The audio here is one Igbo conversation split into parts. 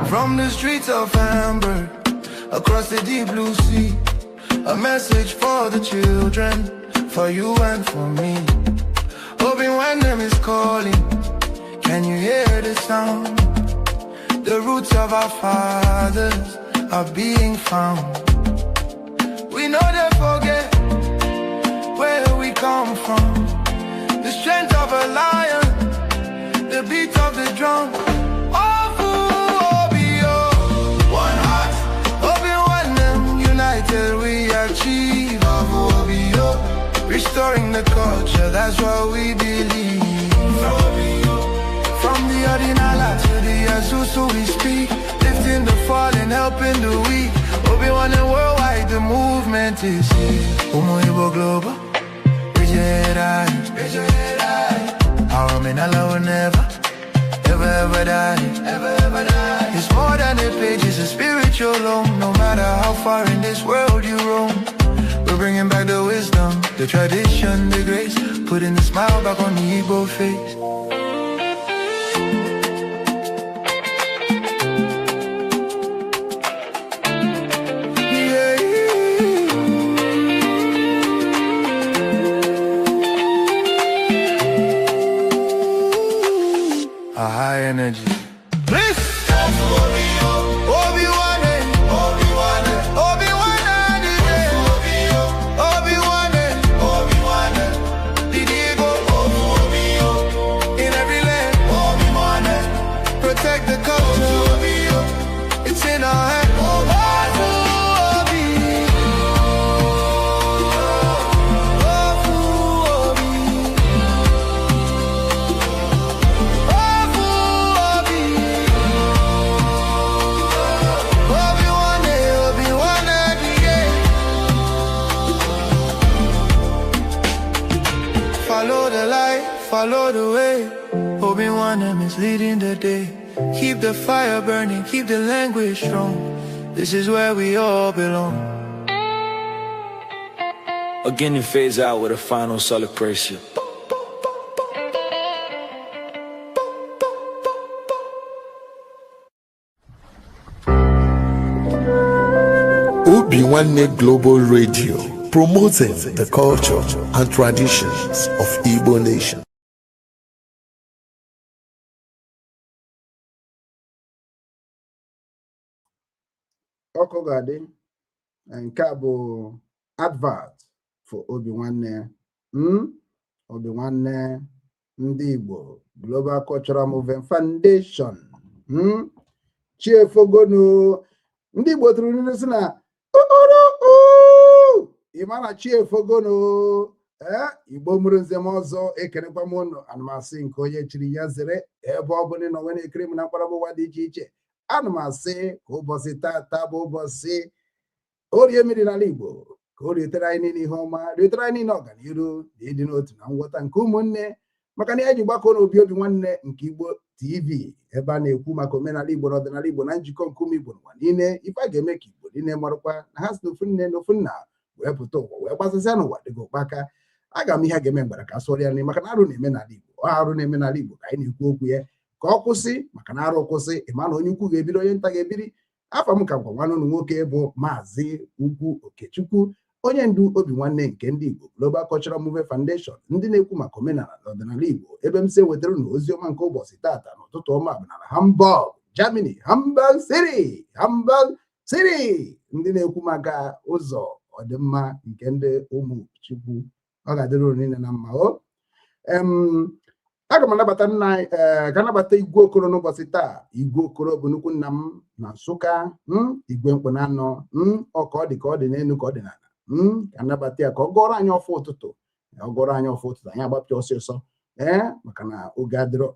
From the streets of Hamburg, across the deep blue sea, a message for the children, for you and for me. Obi Nwanne is calling, can you hear the sound? The roots of our fathers are being found. We no dey forget where we come from. The strength of a lion, the beat of the drum. Ofu Obi o, one heart. Obi Nwanne, united we achieve. Ofu Obi o, restoring the culture, that's what we believe. From the Odinala to the Asusu we speak, lifting the fallen, helping the weak. Obi Nwanne worldwide, the movement is here. Umu Igbo Global, raise your head high, raise your head high. Our Omenala will never, ever, ever die, ever, ever die. It's more than a page, it's a spiritual home. No matter how far in this world you roam, we're bringing back the wisdom, the tradition, the grace, putting the smile back on the Igbo face. Yeah. A high energy. Please. Obi-Wan, Obi-Wan, Obi-Wan, Obi-Wan, Obi-Wan, Didigo, in every land, Obi-Wan, protect the culture, it's in our hand. Obi, Obi, Obi, Obi-Wan, Obi-Wan, yeah. Follow the light, follow the way. Obi-Wan is leading the day. Keep the fire burning, keep the language strong. This is where we all belong. Again, it fades out with a final celebration. Obi Nwanne Global Radio, promoting the culture and traditions of Igbo nation. Ọkụ ga-adị. Nke a bụ advert for Obi Nwanne, Obi Nwanne ndị Igbo Global Cultural Movement Foundation. Chiefogonu ndị Igbo tụrụ n'ilu si na uru ịma na chiefogonu. Ee, Igbo mụrụ nze m ọzọ, ekenekwa m ụnụ. Anụmasị nke onye chiri ya zere. Ebe ọ bụla ị nọ nwere na-ekiri m na mkparabụ ụwa dị iche iche, ana m asị ka ụbọchị tata bụ ụbọchị Orie mmiri n'ala Igbo, ka o rietere anyị niile ihe ọma, rietere anyị niile ọganiru na ịdị n'otu na nghọta nke ụmụnne, maka na ya ji gbakọ n'obi Obi Nwanne nke Igbo TV, ebe a na-ekwu maka omenala Igbo na ọdịnala Igbo na njikọ nke ụmụ Igbo n'ụwa niile. Ife a ga-eme ka Igbo niile marakwa na ha si n'ofu nne na ofu nna wee pụta ụwa, wee gbasasịa n'ụwa dịka ụkpaka. Aga m ihe a ga-eme mgbara ka a sụọrọ ya nri, maka na arụ na-eme n'ala Igbo. Ọ arụ na-eme n'ala Igbo ka anyị na-ekwu okwu ya ka ọ kwụsị, maka na arụ kwụsị, ịma na onye ukwu ga-ebiri, onye nta ga-ebiri. Afọ m ka gwa nwanne ụnụ nwoke bụ Maazị Ugwu Okechukwu, onye ndu Obi Nwanne nke ndị Igbo Global Cultural Movement Foundation, ndị na-ekwu maka omenala na ọdịnala Igbo. Ebe m si ewetara unu ozi ọma nke ụbọchị tata n'ụtụtụ ọma bụ na Hamburg, Germany, Hamburg City, Hamburg City, ndị na-ekwu maka ụzọ ọdịmma nke ndị ụmụ Chukwu. Ọ ga-adịrị unu niile na mma. O aga m anabata nna anyị, ee, ka anabata Igwe Okoro n'ụbọchị taa. Igwe Okoro bụ nnukwu nna m na Nsụka, Igwe mkpụ na anọ, ọ ka ọ dị, ka ọ dị n'elu, ka ọ dị n'ala. Ka anabata ya ka ọ gụọrọ anyị ọfọ ụtụtụ. Ọ gụọrọ anyị ọfọ ụtụtụ, anyị agbapịa ọsịsọ, ee, maka na oge adịrọ.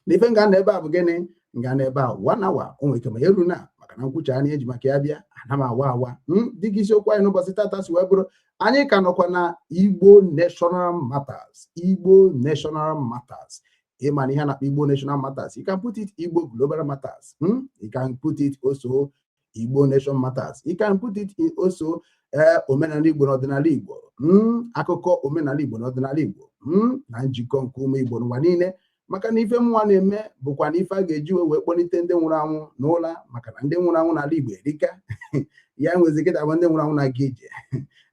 Na ife nga na ebe a bụ gịnị? Nga na ebe a one hour, o nwere ike ma ya eru na, maka na nkwucha anyị eji maka ya bịa ana m awa awa. Dịka isiokwu anyị n'ụbọchị tata si wee bụrụ, anyị ka nọkwa na Igbo National Matters. Igbo National Matters, ịma na ihe a na-akpọ Igbo National Matters, you can put it Igbo Global Matters, You can put it also Igbo Nation Matters, you can put it also omenala Igbo na ọdịnala Igbo, akụkọ omenala Igbo na ọdịnala Igbo, na njikọ nke ụmụ Igbo n'ụwa niile. Maka na ife mụnwa na-eme bụkwa na ife a ga-eji wee kpọlite ndị nwụrụ anwụ n'ụla, maka na ndị nwụrụ anwụ n'ala Igbo erika. Ya nwezi kịta bụ ndị nwụrụ anwụ na-aga ije,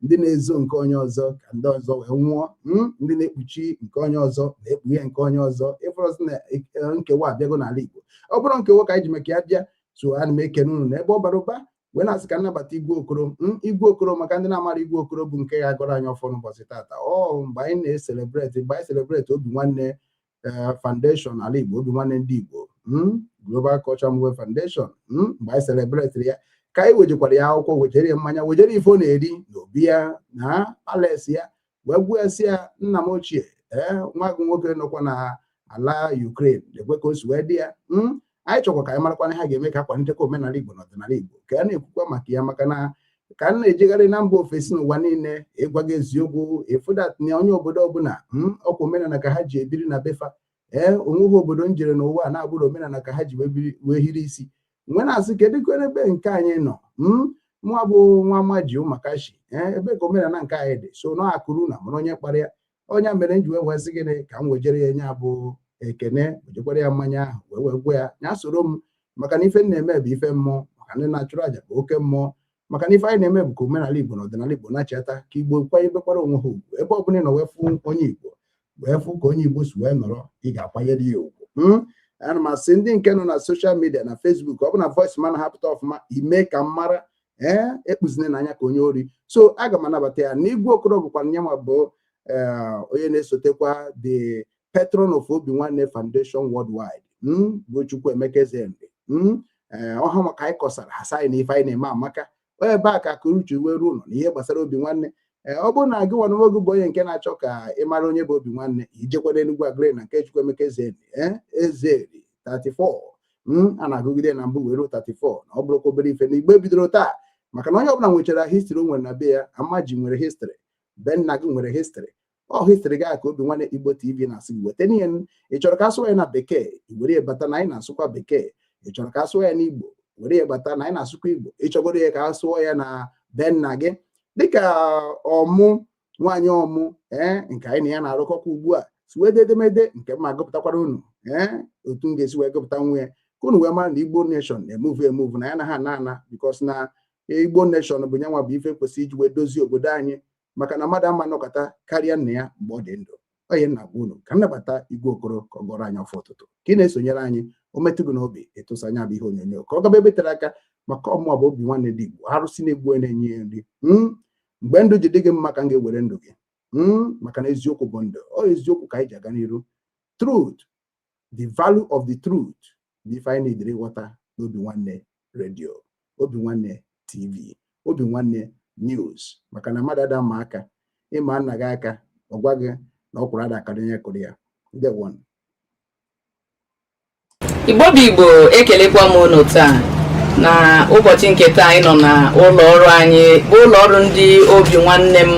ndị na-ezo nke onye ọzọ ka ndị ọzọ wee nwụọ, ndị na-ekpuchi nke onye ọzọ na-ekpughe nke onye ọzọ. Ịfọrọsị na nkewa abịago n'ala Igbo. Ọ bụrụ nkewa ka anyị ji maka ya bịa, so ana m ekene unu n'ebe ọ bara ụba, wee na-asị ka nnabata Igwe Okoro. Igwe Okoro, maka ndị na-amara, Igwe Okoro bụ nke ya gọrọ anyị ọfọ n'ụbọchị tata. Ọ mgbe anyị na-ecelebrate, mgbe anyị celebrate Obi Nwanne Foundation ala Igbo, Obi Nwanne ndị Igbo, Global Culture Movement Foundation, mgbe anyị celebrate ya, ka anyị wejekwara ya akwụkwọ, wejere ya mmanya, wejere ife ọ na-eri n'obi ya na palace ya, wee gbuo ya, sị ya, "Nna m ochie, ee, nwa gị nwoke nọkwa na ala Ukraine, lekwe ka o si wee dị ya. Anyị chọkwa ka anyị marakwana ha ga-eme ka akwalitekwa omenala Igbo na ọdịnala Igbo, ka a na-ekwukwa maka ya." Maka na ka m na-ejegharị na mba ofesi n'ụwa niile, ịgwa gị eziokwu, ịfụdat na onye obodo ọbụla, ọkwa omenala ka ha ji ebiri na befa. Ee, onweghị obodo m jere n'ụwa a na-abụrụ omenala ka ha ji wee hiri isi. Nwe na-asị, kedu ebe nke anyị nọ? Nwa bụ nwa maji ụmakashi, ee, ebe ka omenala nke anyị dị? So na akụrụ na mụrụ onye kpara ya, onye mere m ji wee wee sị gịnị ka m wejere ya nye abụ ekene, wejekwara ya mmanya ahụ, wee wee gwa ya ya soro m, maka na ife m na-eme bụ ife mmụọ, maka ndị na-achụrụ àjà bụ oke mmụọ, maka na ife anyị na-eme bụ ka omenala Igbo na ọdịnala Igbo na-achịata, ka Igbo kwanyebekwara onwe ha ugwu. Ebe ọ bụla ị nọ wee fụ onye Igbo, wee fụ ka onye Igbo si wee nọrọ, ị ga-akwanyere ya ugwu. Ana m asị ndị nke nọ na social media na Facebook, ọ bụ na voice ma na-ahapụta ọfụma, ime ka m mara. Ee, ekpuzine n'anya ka onye ori. So aga m anabata ya na Igwe Okoro bụkwa nyanwa bụ onye na-esotekwa the patron of Obi Nwanne Foundation Worldwide, bụ Chukwuemeka Ezenri. Ọha maka anyị kọsara ha sị anyị na ife anyị na-eme amaka. Ebe a ka akụruche wee ruo ụlọ na ihe gbasara Obi Nwanne. Ee, ọ bụrụ na gị nwa onwe gị bụ onye nke na-achọ ka ị mara onye bụ Obi Nwanne, ijekwa n'Enugwu Agri na nke Chukwuemeka Ezenri, ee, Ezeri 34, a na-agụgide na mbụ wee ruo 34, na ọ bụrụkwa obere ife na Igbo bidoro taa, maka na onye ọbụla nwechara history o nwere na be ya. Amaji nwere history, be nna gị nwere history. Ọ history gị ka Obi Nwanne Igbo TV na-asị gị weta n'ihe. Ị chọrọ ka asụwa ya na Bekee, i were ya bata na anyị na-asụkwa Bekee. Ị chọrọ ka asụwa ya n'Igbo, were ya bata na anyị na-asụkwa Igbo. Ị chọgoro ya ka a sụọ ya na be nna gị, dịka ọmụ nwaanyị ọmụ, ee, nke anyị na ya na-arụkọkwa ugbu a, si wee dee edemede nke mma gụpụtakwara unu, ee, otu m ga-esi wee gụpụta nwa ya, ka unu wee mara na Igbo Nation na-emove emove, na ya na ha ana ana, because na Igbo Nation bụ nyanwa bụ ife kwesịrị iji wee dozie obodo anyị, maka na mmadụ ama nọkọta karịa nna ya mgbe ọ dị ndụ. Onye nna gwa unu ka m nabata Igwe Okoro ka ọ gọrọ anyị ọfọ ụtụtụ. Ka ị na-esonyere anyị, o metụ gị n'obi ịtụsa anya bụ ihe onyonyo ka ọ gaba ebe tere aka, maka ọmụọ bụ Obi Nwanne dị Igbo, arụsị na-egbu onye na-enye ya nri. Mgbe ndụ ji dị gị mma ka m ga-ewere ndụ gị, maka na eziokwu bụ ndụ. Ọ eziokwu ka anyị ji aga n'iru. Truth, the value of the truth bụ ife anyị na-edere ịghọta n'Obi Nwanne Radio, Obi Nwanne TV, Obi Nwanne News, maka na mmadụ ada ma aka ịma nna gị aka, ọ gwa gị na ọ kwụrụ ada akarị onye kụrụ ya. Ndewo. Igbo bụ Igbo, ekelekwa m unu taa na ụbọchị nke taa. Anyị nọ na ụlọ ọrụ anyị bụ ụlọ ọrụ ndị Obi Nwanne m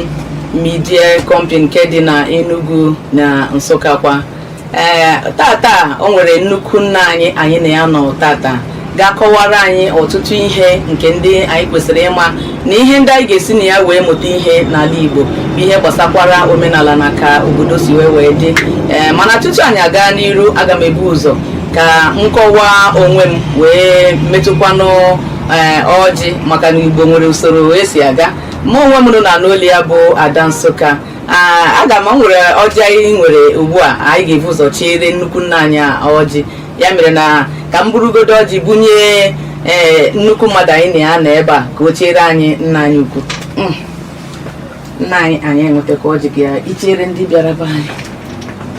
Media Company nke dị na Enugu na Nsụka kwa. Ee, tata o nwere nnukwu nna anyị, anyị na ya nọ tata ga-akọwara anyị ọtụtụ ihe nke ndị anyị kwesịrị ịma na ihe ndị anyị ga-esi na ya wee mụta ihe n'ala Igbo, bụ ihe gbasakwara omenala na ka obodo si wee dị. Ee, mana tutu anyị aga n'iru, aga m ebu ụzọ ka m kọwaa onwe m wee metụkwanụ ee ọjị, maka na Igbo nwere usoro esi aga. Mụ onwe m nọ na n'olu ya bụ Ada Nsụka. Aga m nwere ọjị anyị nwere ugbu a, anyị ga-ebu ụzọ chiere nnukwu nna anyị ọjị. Ya mere na ka m burugodo ọjị bunye ee nnukwu mmadụ anyị na ya nọ ebe a ka o chiere anyị, nna anyị ukwu. Nna anyị, anyị enwetakwa ọjị ka ichere ndị bịara be anyị.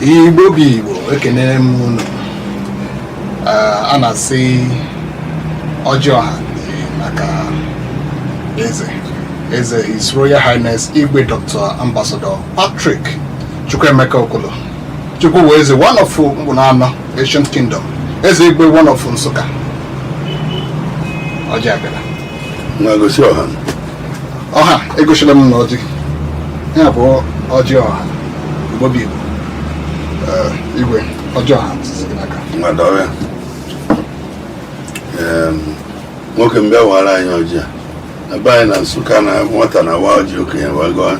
Igbo bụ Igbo, ekenere m unu. A na-asị ọjị ọha dị maka eze, eze His Royal Highness Igwe Dr. Ambassador Patrick Chukwuemeka Okolo Chukwu wee eze one of Mkpụnanọ Ancient Kingdom, eze Igwe one of Nsụka. Ọjị abịara. Nwa, gosi ọha. Ọha, egosila m na ọjị ya bụ ọjị ọha. Igbo bụ Igbo. Ee, Igwe, ọjị ọha sisi gị n'aka. Nwa, dọrọ ya. Nwoke m, bịa wara anyị ọjị a na be anyị na Nsụka, na nwata na-awa ọjị, okenye wago.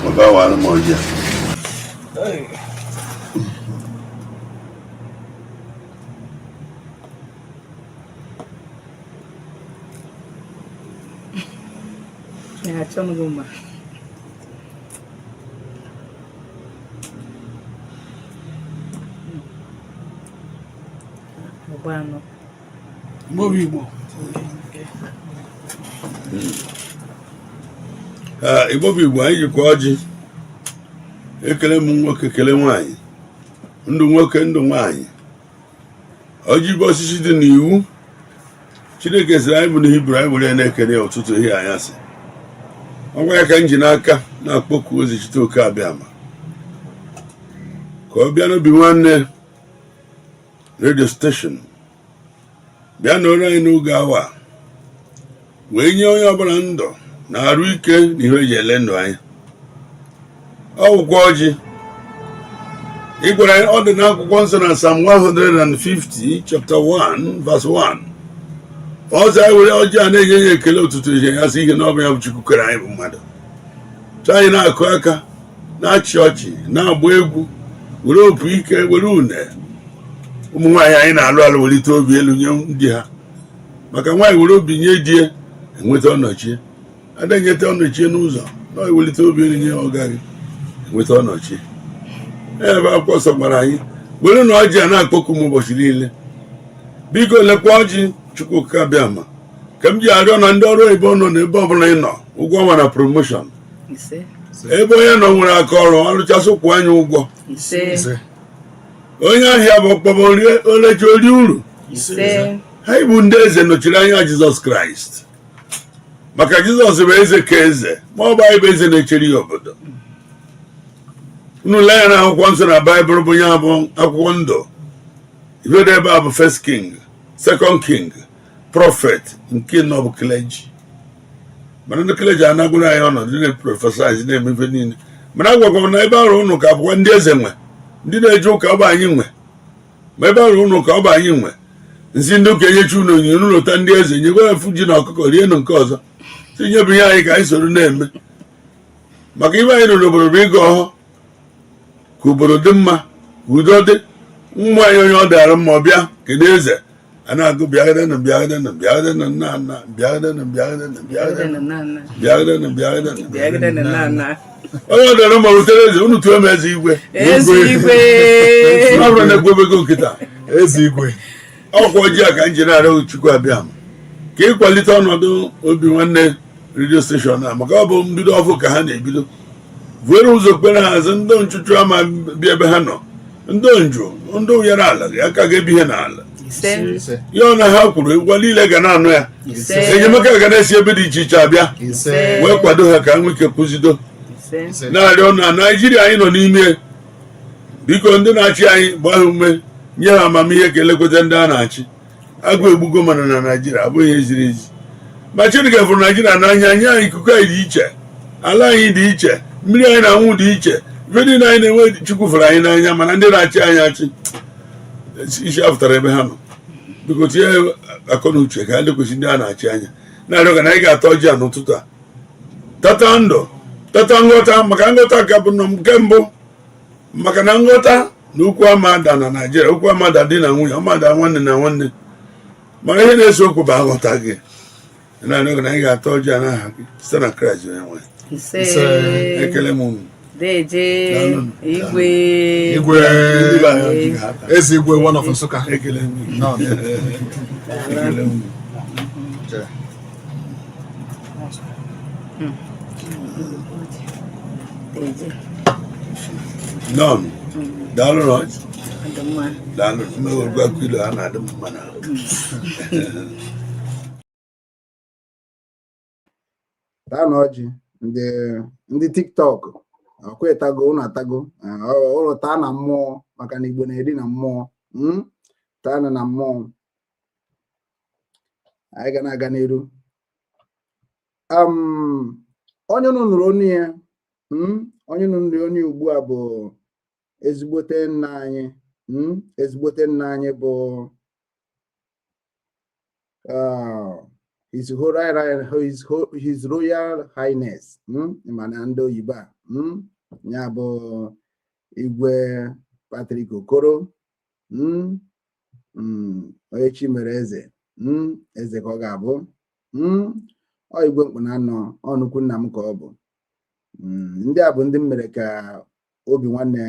Ma bịa wara m ọjị a. Na-achọ m gị mma. Ọgba anọ. Igbo bụ Igbo. Ee, Igbo bụ Igbo, anyị jikwa ọjị ekele m nwoke, kele nwaanyị, ndụ nwoke, ndụ nwaanyị. Ọjị bụ osisi dị n'iwu Chineke sịrị anyị bụ na Hibru anyị were ya na-ekele ya ụtụtụ, ehihie, anyasị. Ọgwa ya ka m ji n'aka na-akpọku ozi Chite Oke Abịama ka ọ bịa n'Obi Nwanne Radio Station, bịa nọrọ anyị n'oge awa, wee nye onye ọbụla ndụ na arụ ike na ihe eji ele ndụ anyị. Ọ wụkwa ọjị ị gwara anyị, ọ dị n'akwụkwọ nsọ na Psalm 150 chapter 1 verse 1. Ọzọ, anyị were ọjị a na-enye ya ekele ụtụtụ, ihe ya sị ihe na ọ bụ ya bụ Chukwu kere anyị bụ mmadụ. Chọọ anyị na-akụ aka, na-achị ọchị, na-agba egwu, were opi ike, were une. Ụmụ nwaanyị anyị na-alụ alụ welite obi elu nye ndị ha, maka nwaanyị were obi nye di ya, enweta ọnọchie. Ada enyeta ọnọchie n'ụzọ na ewelite obi elu nye ọga gị, enweta ọnọchie. Ebe akwụkwọ nsọ gwara anyị were na ọjị a na-akpọku m ụbọchị niile. Biko lekwa ọjị Chukwu Okike Abịama ka m ji arịọ na ndị ọrụ oyibo nọ n'ebe ọbụla ị nọ, ụgwọ ọnwa na promotion. Ise. Ebe onye nọ nwere aka ọrụ alụchasị, kwụọ anyị ụgwọ. Ise. Onye ahịa bụ ọkpọbọ oleji ori uru. Ise. Ha bụ ndị eze nọchiri anya Jizọs Kraịst, maka Jizọs bụ eze ka eze, ma ọ bụ anyị bụ eze na-echere ya obodo. Unu lee ya na akwụkwọ nsọ na Baịbụl, bụ ya bụ akwụkwọ ndụ. Ife dị ebe a bụ First King, Second King, Prophet, nke nọ bụ clergy. Mana ndị clergy anagoro anyị ọnọdụ na-eprophesize, na-eme ife niile. Mana agwakwa m na ebe arụ ụnụ ka bụkwa ndị eze nwe, ndị na-eje ụka ọ bụ anyị nwe, ma ebe arụ ụnụ ka ọ bụ anyị nwe. Nsi ndị ụka enyechi unu onyinye, unu lụta ndị eze nyekwa efu ji na ọkụkọ rienụ, nke ọzọ tinye bụ ihe anyị ka anyị soro na-eme, maka ibe anyị nọ n'obodo bụ ịga ọhụ ka obodo dị mma, ka udo dị. Mmụ anyị onye ọ dara mma, ọ bịa kedu eze a na-agụ bịagịdenụ, bịagịdenụ, bịagịdenụ, nna nna, bịagịdenụ, bịagịdenụ, bịagịdenụ, bịagịdenụ, bịagịdenụ, Bịagịdenụ, nna nna. Onye ọ dara mma rutere eze, unu tụọ m eze igwe. Eze igwe. Ọ bụrụ na ekwebego nkịta. Eze igwe. Ọkwa ọjị a ka m ji na-arịọ Chukwu Abịama ka ịkwalite ọnọdụ Obi Nwanne Radio Station a, maka ọ bụ mbido ọfụ ka ha na-ebido. Vuere ụzọ kpere ha azụ, ndị nchụchụ ama bịa ebe ha nọ, ndị nju, ndị ụyara ala aka ga-ebi ihe n'ala. Ise. Ya ọ na ha kwuru ụgwọ niile ga na-anụ ya. Ise. Enyemaka ga na-esi ebe dị iche iche abịa wee kwado ha ka ha nwee ike kwụzido. Ise. Na-arịọ na Naijiria anyị nọ n'ime, biko ndị na-achị anyị, gbaa ha ume, nye ha amamihe ka elekweta ndị a na-achị. Agụ egbugo, mana na Naijiria abụghị ihe ziri ezi. Ma Chineke fụrụ Naijiria n'anya, nye anyị ikuku anyị dị iche, ala anyị dị iche, mmiri anyị na-anwụ dị iche, ife niile anyị na-enwe. Chukwu fụrụ anyị n'anya, mana ndị na-achị anyị achị isi afụtara ebe ha nọ. Biko tinye akọ na uche ka ha lekwesị ndị a na-achị anya. Na-arịọ ka na anyị ga-ata ọjị a n'ụtụtụ a, tata ndụ, tata nghọta, maka nghọta ka bụ nọ nke mbụ, maka na nghọta na okwu amada na Naijiria, okwu amada di na nwunye, ọmada nwanne na nwanne, mana ihe na-ese okwu bụ aghọta gị. Na-arịọ ka na anyị ga-ata ọjị a n'aha gị site na Kraịst onye nwe. Ise. Ekele m unu. Deje. Daalụ. Igwe. Igwe. Ndị be anyị ọjị ga-ata. Eze igwe one of Nsụka. Ekele m unu. Nọ. Ekele m unu. Chere. Deje. Nọn, daalụ na ọjị. Ọ dị mma. Daalụ. Mmewere akụ ilu ha na-adị m mma na Taa na ọjị ndị TikTok ọkwa ịtago, ụnụ atago ụlọ. Taa na mmụọ, maka na Igbo na-eri na mmụọ. Taa na mmụọ anyị ga na-aga n'iru. Onye unu nụrụ onu ya, onye unu nụrụ onu ya ugbu a bụ ezigbote nna anyị, ezigbote nna anyị bụ His Royal Highness, mana ndị oyibo a, ya bụ Igwe Patrick Okoro, onye chi mere eze, eze ka ọ ga-abụ. Ọ Igwe Mkpụ na Anọ, ọ nnukwu nna m ka ọ bụ. Ndị a bụ ndị m mere ka obi nwanne,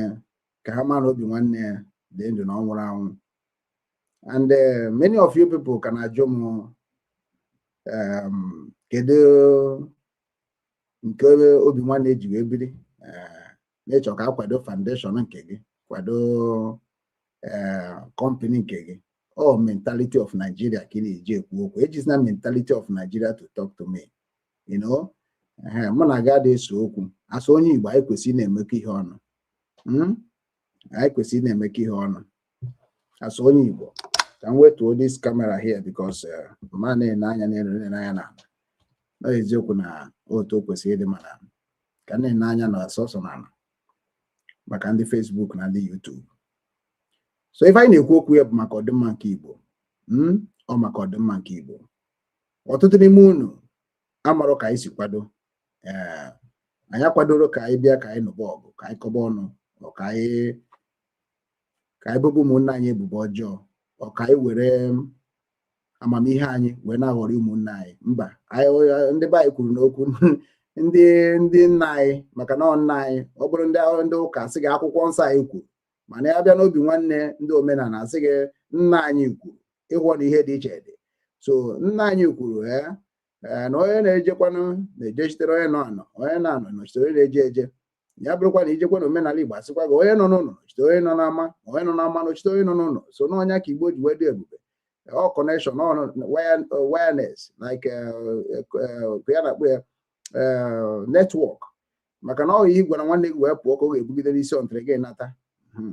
ka ha mara na obi nwanne dị ndụ, na ọ nwụrụ anwụ. And many of you people ka na-ajụ m, kedu nke obi nwanne ji wee biri n'ịchọ ka akwado foundation nke gị, kwado company nke gị. Ọ mentality of Nigeria ka ị na-eji ekwu okwu. Ejizina mentality of Nigeria to talk to me. Mụ na gị adịghị eso okwu. Asụ onye Igbo, anyị kwesịrị na-emekọ ihe ọnụ. Anyị kwesịrị na-emekọ ihe ọnụ asụ onye Igbo. Ka m wetuo this camera here because ma na-ene anya n'elu, na-ene anya n'ala. Ọ eziokwu na otu o kwesịrị ịdị, mana ka m na-ene anya na sọsọ n'ala maka ndị Facebook na ndị YouTube. So ife anyị na-ekwu okwu ya bụ maka ọdịmma nke Igbo. Ọ maka ọdịmma nke Igbo. Ọtụtụ n'ime unu amarọ ka anyị si kwado. Ee, anyị akwadoro ka anyị bịa ka anyị nụba ọgụ, ka anyị kọba ọnụ, ọ ka anyị bụbụ ụmụnne anyị ebubo ọjọọ, ọ ka anyị were amamihe anyị wee na-aghọrọ ụmụnne anyị. Mba, anyị ndị be anyị kwuru n'okwu ndị nna anyị, maka na ọ nna anyị, ọ bụrụ ndị ụka sị gị akwụkwọ nsọ anyị kwuru, mana ya bịa n'obi nwanne, ndị omenala asị gị nna anyị kwuru. Ịhụ na ihe dị iche dị. So nna anyị kwuru, ee, na onye na-ejekwanụ na-ejechitere onye nọ anọ, onye na-anọ nọchitere onye na-eje eje. Ya bụrụkwa na ijekwa na omenala Igbo, asịkwa gị onye nọ n'ụlọ nọchite onye nọ n'ama, onye nọ n'ama nọchite onye nọ n'ụlọ. So n'ọnya ka Igbo ji wee dị ebube. Ọ connection, ọ wireless, like ya na-akpọ ya network, maka na ọ ihe gwara nwanne gị wee pụọ ka ọ ga-ebugide n'isi ọntịrị gị nata.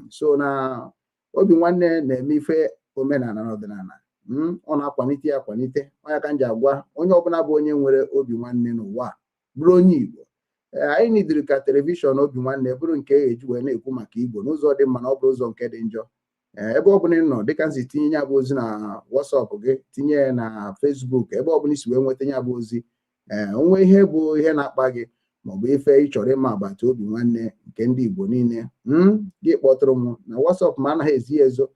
So na obi nwanne na-eme ife omenala na ọdịnala. Ọ na-akwalite ya akwalite. Onye ka m ji agwa onye ọbụla bụ onye nwere obi nwanne n'ụwa a, bụrụ onye Igbo, anyị nidiri ka television obi nwanne bụrụ nke eji wee na-ekwu maka Igbo n'ụzọ dị mma, na ọ bụrụ ụzọ nke dị njọ. Ebe ọ bụla ị nọ, dịka nsi tinye ya bụ ozi na WhatsApp gị, tinye ya na Facebook, ebe ọ bụla isi wee nweta ya bụ ozi, ee, onwe ihe bụ ihe na-akpa gị maọbụ ife ị chọrọ ịma agbata obi nwanne nke ndị Igbo niile, gị kpọtụrụ m na WhatsApp. Ma anaghị ezi ya ezo,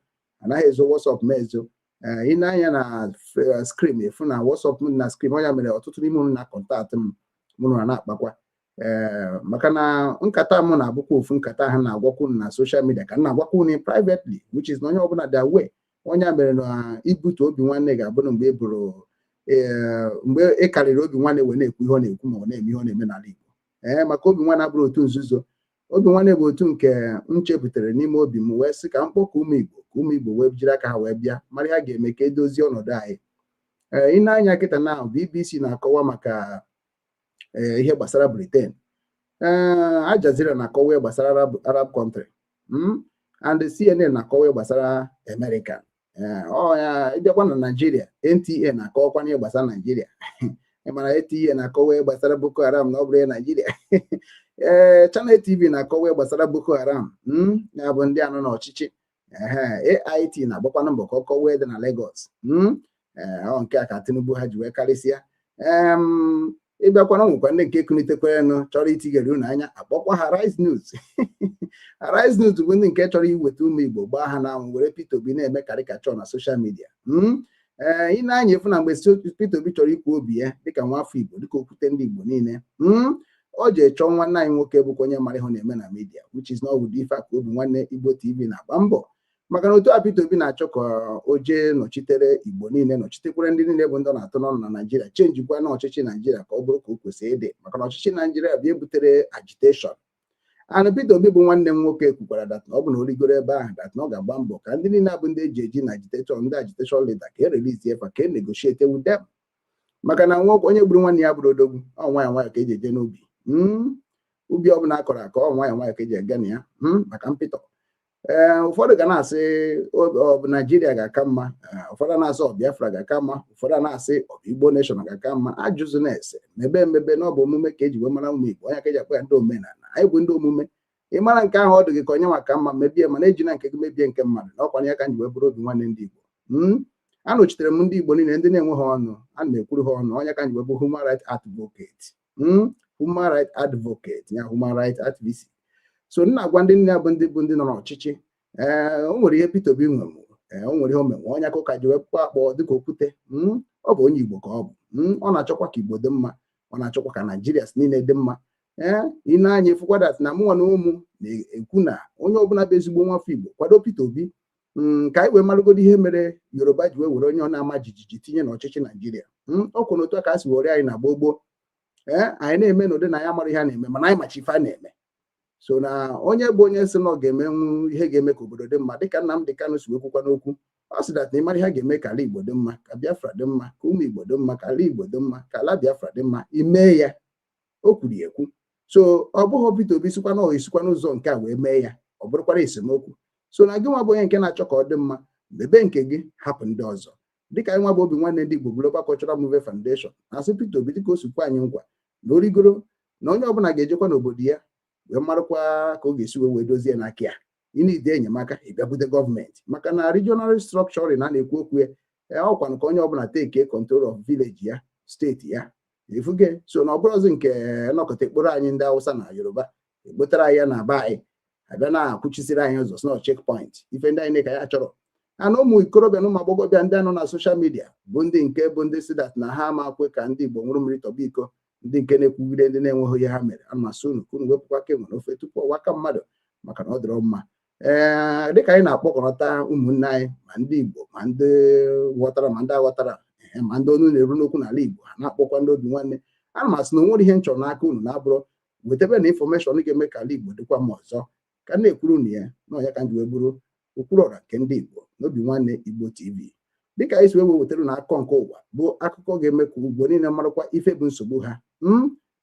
anaghị ezo WhatsApp m ezo. Ee, ị na-anya na screen efu na WhatsApp m na screen. Ọnya mere ọtụtụ n'ime unu na contact m, mụ na na-akpakwa, ee, maka na nkata m na-abụkwa ofu nkata ha na-agwakwa unu na social media ka m na-agwakwa unu privately, which is na onye ọbụla dị aware. Onye mere na ibute obi nwanne ga-abụ na mgbe e bụrụ, ee, mgbe ị karịrị obi nwanne wee na-ekwu ihe ọ na-ekwu ma ọ na-eme ihe ọ na-eme n'ala Igbo. Ee, maka obi nwanne abụrụ otu nzuzo. Obi nwanne bụ otu nke m chepụtara n'ime obi m, wee sị ka m kpọkọ ụmụ Igbo, ka ụmụ Igbo wee jiri aka ha wee bịa mara ihe a ga-eme ka edozie ọnọdụ anyị. Ee, ị na-anya kịta na BBC na-akọwa maka, ee, ihe gbasara Britain. Ee, Al Jazeera na-akọwa ihe gbasara Arab country, and CNN na-akọwa ihe gbasara America. Ee, ọ ya ịbịakwa na Nigeria, NTA na-akọwakwa ihe gbasara Nigeria. Ị mara NTA na-akọwa ihe gbasara Boko Haram na ọ bụrụ ihe Nigeria. Ee, Channel TV na-akọwa ihe gbasara Boko Haram, ya bụ ndị anọ n'ọchịchị. Ehe, AIT na-agbakwanụ mbọ ka ọ kọwa ihe dị na Lagos. Ee, ọ nke a ka Tinubu ha ji wee karịsịa. Ịbịakwana, nwekwa ndị nke kunitekwarenụ chọrọ itigere unu anya, akpọkwa ha Arise News. Arise News bụ ndị nke chọrọ iweta ụmụ Igbo gbaa ha n'anwụ, were Peter Obi na-eme caricature na social media. Ee, ị na-anya efu na mgbe Peter Obi chọrọ ikwu obi ya dịka nwafọ Igbo, dịka okwute ndị Igbo niile, o ji chọọ nwanne anyị nwoke bụkwa onye mara ihe ọ na-eme na media, which is not ụdị ife a ka obi nwanne Igbo TV na-agba mbọ. Maka na otu a Peter Obi na-achọ ka o jee nọchitere Igbo niile, nọchitekwere ndị niile bụ ndị ọ na-atụ n'ọnụ na Naijiria, changekwa na ọchịchị Naijiria ka ọ bụrụ ka o kwesịrị ịdị, maka na ọchịchị Naijiria bụ ebutere agitation. And Peter Obi bụ nwanne m nwoke kwukwara that na ọ bụ na o rigoro ebe ahụ, that na ọ ga-agba mbọ ka ndị niile abụ ndị eji eji na agitator, ndị agitation leader, ka e release efa, ka e negotiate with them. Maka na nwoke onye gburu nwanne ya bụrụ odogwu. Ọ nwayọ nwayọ ka eji eje n'ubi. Ubi ọbụla akọrọ akọ, ọ nwayọ nwayọ ka eji aga na ya, maka mpịtọ. Ee, ụfọdụ ga na-asị ọ bụ Naijiria ga-aka mma, ụfọdụ na-asị ọ Biafra ga-aka mma, ụfọdụ na-asị ọ bụ Igbo nation ga-aka mma. Ajụzụ na-ese mebe emebe na ọ bụ omume ka eji wee mara ụmụ Igbo. Onye ka eji akpọ ya ndị omenala. Anyị bụ ndị omume. Ị mara nke ahụ ọ dị gị ka onye maka mma, mebie, mana ejina nke gị mebie nke mmadụ. Na ọkwa ya ka m ji wee bụrụ obi nwanne ndị Igbo. Anọchitere m ndị Igbo niile, ndị na-enweghị ọnụ, a na-ekwuru ha ọnụ. Onye ka m ji wee bụ human right advocate, human right advocate ya, human right activist. So m na-agwa ndị nne bụ ndị nọ n'ọchịchị, ee, o nwere ihe Peter Obi nwere, ee, o nwere ihe o menwe. Onye aka ụka ji wee kpọọ akpọ dịka okwute. Ọ bụ onye Igbo ka ọ bụ. Ọ na-achọkwa ka Igbo dị mma, ọ na-achọkwa ka Naijiria niile dị mma. Ee, ị na-anya efukwa that na mụnwa na ụmụ na-ekwu na onye ọbụla bụ ezigbo nwafọ Igbo kwado Peter Obi, ka anyị wee marụgodo ihe mere Yoruba ji wee were onye ọ na-ama jijiji tinye n'ọchịchị Naijiria. Ọ kwụ n'otu a ka a si were anyị na gboo gboo. Ee, anyị na-eme n'ụdị na ya mara ihe a na-eme, mana anyị machi ife a na-eme. So na onye bụ onye sị na ọ ga-emenwu ihe ga-eme ka obodo dị mma, dịka Nnamdị Kanụ si wee kwukwa n'okwu, ọ sị that na ịmara ihe a ga-eme ka ala Igbo dị mma, ka Biafra dị mma, ka ụmụ Igbo dị mma, ka ala Igbo dị mma, ka ala Biafra dị mma, imee ya. O kwuru ya ekwu. So ọ bụghị Peter Obi sikwa na esikwa n'ụzọ nke a wee mee ya, ọ bụrụkwara esemokwu. So na gị nwa bụ onye nke na-achọ ka ọ dị mma, mebe nke gị, hapụ ndị ọzọ. Dịka anyị nwa bụ Obi Nwanne Ndị Igbo Global Cultural Movement Foundation na-asị Peter Obi, dịka o sikwa anyị nkwa na origoro na onye ọbụla ga-ejekwa n'obodo ya wee marakwa ka ọ ga-esi wee dozie n'aka ya. Ịnide enyemaka ịbịakwute gọọmenti, maka na regional restructuring a na-ekwu okwu ya, ọkwanụ ka onye ọbụla take control of village ya, steeti ya, efuge. So na ọ bụrụzi nke nọkọta ekporo anyị ndị Hausa na Yoruba ekpotara anyị ya na be anyị, abịa na-akwụchisiri anyị ụzọ, sno checkpoint, ife ndị anyị ka ya chọrọ. Ana ụmụ ikorobịa na ụmụ agbọghọbịa ndị nọ na social media bụ ndị nke bụ ndị si that na ha ama kwe ka ndị Igbo nwụrụ mmiri tọba iko, ndị nke na-ekwugide ndị na-enweghị ihe ha mere. Ana masị unu ka unu wepụkwa aka enwe n'ofe tupu ọwa aka mmadụ, maka na ọ dịrọ mma. Ee, dịka anyị na-akpọkọrọta ụmụnne anyị, ma ndị Igbo, ma ndị ghọtara, ma ndị aghọtara, ma ndị onu na-eru n'okwu n'ala Igbo, ha na-akpọkwa ndị Obi Nwanne. Ana m asị na onwere ihe m chọrọ n'aka unu na-abụrụ wetebe na information ga-eme ka ala Igbo dịkwa mma ọzọ, ka m na-ekwuru unu ya na ọnya ka m ji wee bụrụ Okwuluọra nke ndị Igbo n'Obi Nwanne Igbo TV. Dịka anyị si wee wetara unu akụkọ nke ụwa bụ akụkọ ga-eme ka Igbo niile marakwa ife bụ nsogbu ha,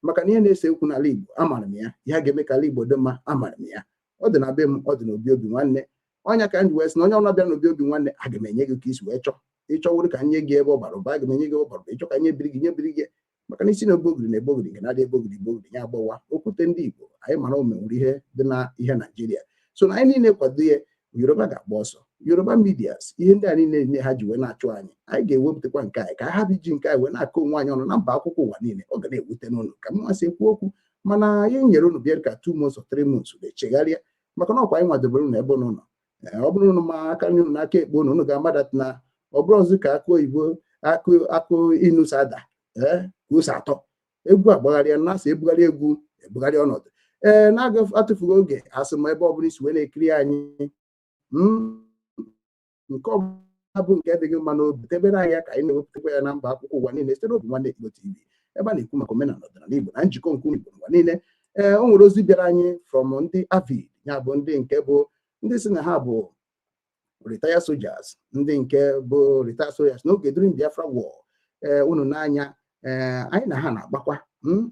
maka na ihe na-ese okwu n'ala Igbo amara m ya, ihe ga-eme ka ala Igbo dị mma amara m ya. Ọ dị na be m, ọ dị n'obi Obi Nwanne. Ọnya ka m ji wee sị na onye ọbụla bịara n'obi Obi Nwanne, aga m enye gị ka isi wee chọọ. Ịchọwụrụ ka nye gị ebe ọ bara ụba, aga m enye gị ebe ọ bara ụba. Ịchọ ka nye biri gị, nye biri gị, maka na isi na obogiri na ebogiri nke na-adị ebogiri bogiri ya agbawa okwute. Ndị Igbo anyị mara ome nwere ihe dị na ihe Naijiria. So na anyị niile kwado ya, Yoruba ga-agba ọsọ. Yoruba medias, ihe ndị a niile niile ha ji wee na-achụ anyị, anyị ga-ewepụtakwa nke anyị ka ha hapụ iji nke anyị wee na-akọ onwe anyị ọnụ na mba akwụkwọ ụwa niile. Ọ ga na-ewute n'ụlọ ka m masị ekwu okwu, mana anyị nyere unu bịa ka 2 months or 3 months echegharịa, maka na ọkwa anyị nwadobere unu ebe unu nọ. Ọ bụrụ unu ma aka nri unu n'aka ekpe unu, unu ga-amadat na ọ bụrụ ọzọ ka akụ oyibo, akụ akụ inusa ada, ee, ka ose atọ egwu agbagharịa na asị ebugharị egwu ebugharị ọnọdụ. Ee, na-aga atụfughị oge, asị m ebe ọ bụla isi wee na-ekiri anyị, nke ọbụla bụ nke dị gị mma n'obi, debere anyị ya ka anyị na-ewepụtakwa ya na mba akwụkwọ ụwa niile site n'Obi Nwanne Igbo TV, ebe a na-ekwu maka omenala, ọdịnala Igbo na njikọ nke Igbo n'ụwa niile. Ee, o nwere ozi bịara anyị from ndị Avid, ya bụ ndị nke bụ ndị si na ha bụ retired soldiers, ndị nke bụ retired soldiers n'oge during Biafra War. Ee, unu n'anya, ee, anyị na ha na-akpakwa,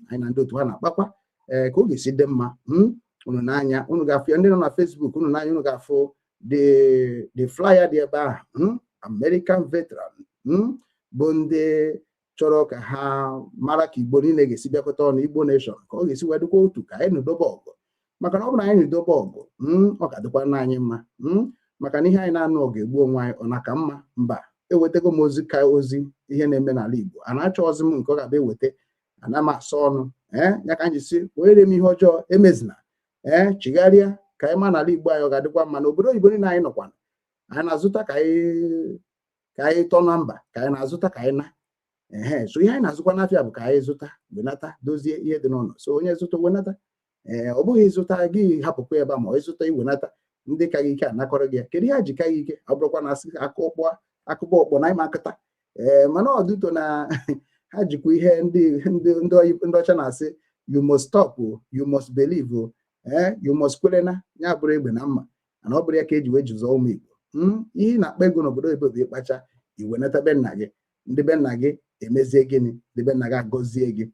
anyị na ndị otu ha na-akpakwa, ee, ka ọ ga-esi dị mma. Unu n'anya, unu ga-afụ ya. Ndị nọ na Facebook, unu n'anya, unu ga-afụ the flyer dị ebe ahụ. American veteran bụ ndị chọrọ ka ha mara ka Igbo niile ga-esi bịakọta ọnụ, Igbo nation, ka ọ ga-esi wee dịkwa otu, ka anyị nụdobe ọgụ, maka na ọ bụrụ na anyị nụdobe ọgụ, ọ ga-adịkwa na anyị mma, maka na ihe anyị na-anụ ọgụ egbu onwe anyị, ọ na-aka mma mba. Ewetego m ozi ka ozi ihe na-eme n'ala Igbo a na-achọ ozi m nke ọ ga-abịa eweta ana m asa ọnụ. Ee, ya ka anyị si were m ihe ọjọọ emezina. Ee, chigharịa ka anyị ma n'ala Igbo anyị ọ ga-adịkwa mma. N'obodo oyibo niile anyị nọkwa, anyị na-azụta ka anyị tọọ na mba, ka anyị na-azụta ka anyị na ehe. So ihe anyị na-azụkwa n'afịa bụ ka anyị zụta wenata dozie ihe dị n'ụlọ. So onye zụta wenata, ee, ọ bụghị ịzụta gị hapụkwa ebe a, ma ọ ịzụta iwenata, ndị ka gị ike anakọrọ gị ya. Kedu ihe a ji ka gị ike? Ọ bụrụkwa na asị akụ ọkpọ akụkọ ọkpọ na ịma akụta. Ee, mana ọ dịto na ha jikwa ihe ndị ọcha na-asị, "You must stop o, you must believe o." Ee, you must kwere na ya bụrụ egbe na mma, mana ọ bụrụ ya ka eji wee jizọọ ụmụ Igbo. Ihe ị na-akpa ego n'obodo oyibo bụ ịkpacha iwenata be nna gị, ndị be nna gị emezie gịnị? Ndị be nna gị agọzie gị,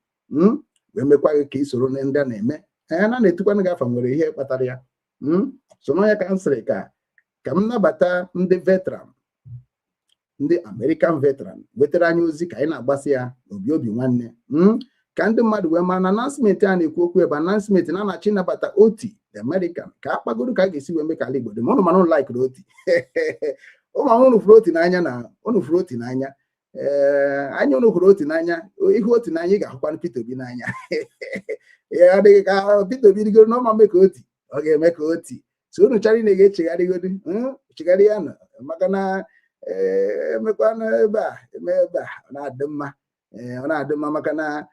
wee mekwa gị ka ị soro na ndị a na-eme. Ee, na na-etukwanụ gị afa nwere ihe kpatara ya. So n'ọnya ka m sịrị ka m nabata ndị veteran, ndị American veteran wetara anyị ozi ka anyị na-agbasa ya n'obi Obi Nwanne, ka ndị mmadụ wee mara na announcement a na-ekwu okwu ebe announcement na na-achọ ịnabata Oti the American, ka a kpagoro ka a ga-esi wee mee ka ala Igbo dị ma. Ụnụ mana ụnụ laikiri Oti, ụmụ ụnụ fụrụ Oti n'anya, na ụnụ fụrụ Oti n'anya. Ee, anya ụnụ hụrụ Oti n'anya, ihu Oti n'anya, ị ga-ahụkwanụ Peter Obi n'anya. Ya adịghị ka Peter Obi rigoro n'ọma mee ka Oti ọ ga-eme ka Oti. So unu chara ị ga-echegharịgodu, chegharị ya nọ, maka na ee, emekwana ebe a eme ebe a ọ na-adị mma. Ee, ọ na-adị mma maka na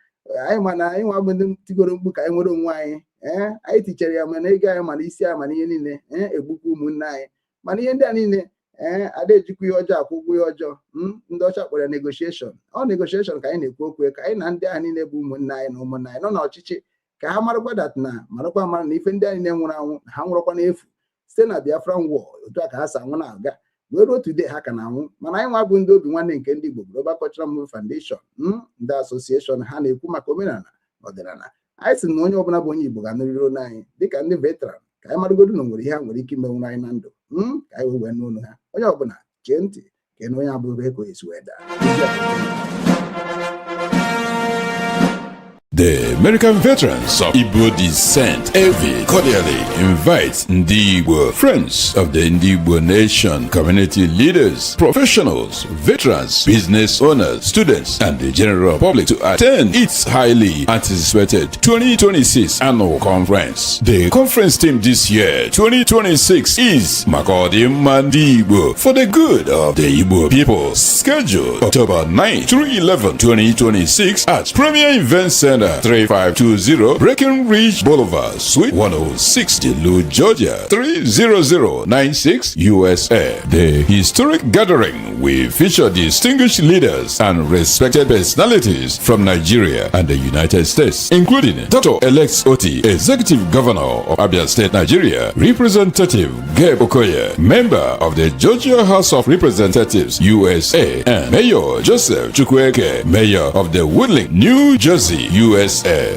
anyị ma na anyị nwa bụ ndị tigoro mkpu ka anyị nwere onwe anyị. Ee, anyị tichara ya, mana ego anyị, mana isi anyị, mana ihe niile, ee, egbukwa ụmụnne anyị, mana ihe ndị a niile, ee, ada ejikwa ihe ọjọọ akwụ ụgwọ ihe ọjọọ. Ndị ọcha kpọrọ ya negotiation. Ọ negotiation ka anyị na-ekwu okwu, ka anyị na ndị ahụ niile bụ ụmụnne anyị na ụmụnne anyị nọ n'ọchịchị, ka ha marakwa that na marakwa amara na ife ndị anyị nwụrụ anwụ na ha nwụrụkwa n'efu site na Biafran War. Otu a ka ha si anwụ na-aga wee ruo today, ha ka na-anwụ. Mana anyị nwa bụ ndị Obi Nwanne nke ndị Igbo, Global Cultural Movement Foundation, ndị association ha na-ekwu maka omenala na ọdịnala, anyị sị na onye ọbụla bụ onye Igbo ga-anụrịrị olu anyị dịka ndị veteran, ka anyị maragodo na nwere ihe ha nwere ike imenwuru anyị na ndụ, ka anyị wee n'olu ha. Onye ọbụla chee ntị ka na onye abụghị ka o esi wee daa. The American Veterans of Igbo Descent, AVID, cordially invites Ndi Igbo, friends of the Ndi Igbo Nation, community leaders, professionals, veterans, business owners, students, and the general public to attend its highly anticipated 2026 annual conference. The conference theme this year, 2026, is Maka Ọdịmma Ndị Igbo, for the good of the Igbo people. Scheduled October 9 through 11, 2026 at Premier Event Center, 3520 Breckenridge Boulevard, Suite 106, Duluth, Georgia, 30096, USA. The historic gathering will feature distinguished leaders and respected personalities from Nigeria and the United States, including Dr. Alex Otti, Executive Governor of Abia State, Nigeria, Representative Gabe Okoye, member of the Georgia House of Representatives, USA, and Mayor Joseph Chukwueke, Mayor of the Woodlynne, New Jersey, USA.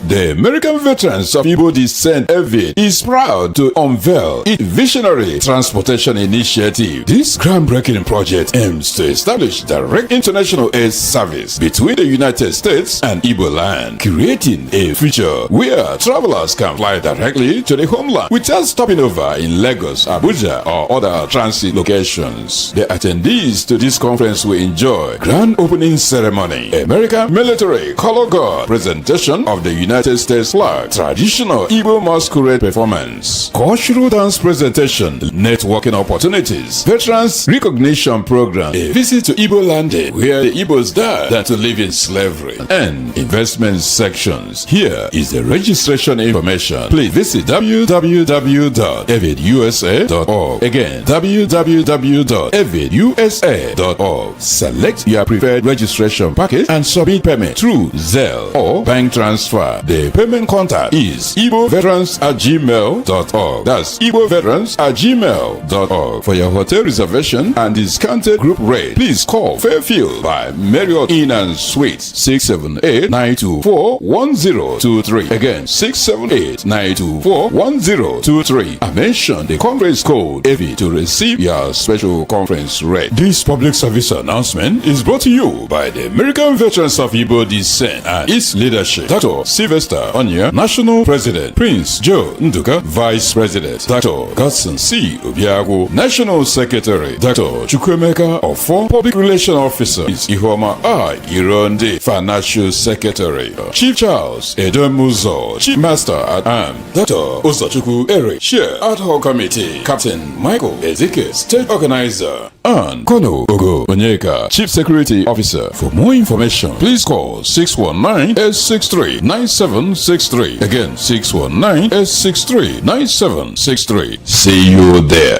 The American Veterans of Igbo Descent, AVID, is proud to unveil its visionary transportation initiative. This groundbreaking project aims to establish direct international air service between the United States and Igbo land, creating a future where travelers can fly directly to the homeland without stopping over in Lagos, Abuja, or other transit locations. The attendees to this conference will enjoy grand opening ceremony, American military color guard presentation of the United States flag, traditional Igbo masquerade performance, cultural dance presentation, networking opportunities, veterans recognition program, a visit to Igbo land where the Igbos died than to live in slavery, and investment sections. Here is the registration information. Please visit www.avidusa.org. Again, www.avidusa.org. Select your preferred registration package and submit payment through Zelle or bank transfer. The payment contact is igboveterans@gmail.org. That's igboveterans@gmail.org. For your hotel reservation and discounted group rate, please call Fairfield by Marriott Inn and Suites, 678 924 1023. Again, 678 924 1023. And mention the conference code AVI to receive your special conference rate. This public service announcement is brought to you by the American Veterans of Igbo Descent and its leadership. Dr. Sylvester Onya, National President; Prince Joe Nduka, Vice President; Dr. Godson C. Obiagu, National Secretary; Dr. Chukwemeka Ofo, Public Relation Officer; Ihoma I. Ironde, Financial Secretary; Chief Charles Edomuzo, Chief Master at Arms; Dr. Uzochukwu Eric, Chair, Ad Hoc Committee; Captain Michael Ezike, State Organizer, and Kono Ogo Onyeka, Chief Security Officer. For more information, please call 619-863-9763. Again, 619-863-9763. See you there.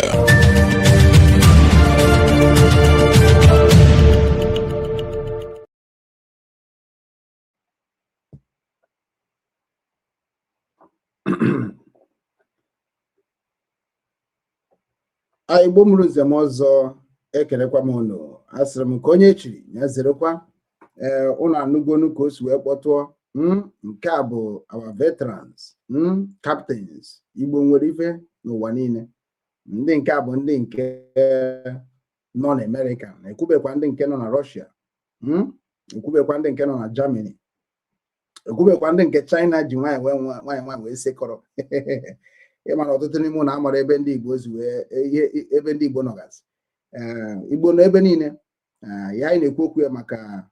Igbo mụrụ nzem ọzọ, ekelekwa m unu. Asịrị m ka onye echiri ya zerekwa. Ee, unu anụgonu ka o si wee kpọtụọ. Nke a bụ our veterans, captains. Igbo nwere ife n'ụwa niile. Ndị nke a bụ ndị nke nọ na Amerịka, na-ekwubekwa ndị nke nọ na Russia, ekwubekwa ndị nke nọ na Germany, ekwubekwa ndị nke China ji nwaanyị wee nwaanyị nwaanyị wee sekọrọ. Ịmara ọtụtụ n'ime ụlọ amara ebe ndị Igbo zi wee ihe ebe ndị Igbo nọgasị. Ee, Igbo nọ ebe niile. Ya anyị na-ekwu okwu ya maka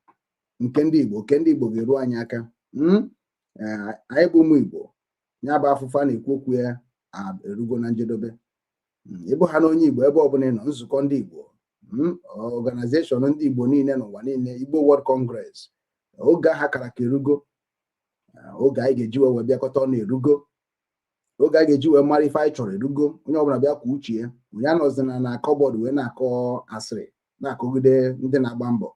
nke ndị Igbo, nke ndị Igbo ga-eru anyị aka. Anyị bụ ụmụ Igbo, ya bụ afụfụ a na-ekwu okwu ya erugo na njedebe. Ịbụ ha na onye Igbo, ebe ọbụla ị nọ, nzukọ ndị Igbo, organization ndị Igbo niile n'ụwa niile, Igbo World Congress. Oge ahụ akara ka erugo. Oge anyị ga-eji wee bịakọta ọnụ erugo. Oge anyị ga-eji wee mara ife anyị chọrọ erugo. Onye ọbụla bịa kwa uche ya. Onye anọzina na cupboard wee na-akọ asịrị, na-akọgide ndị na-agba mbọ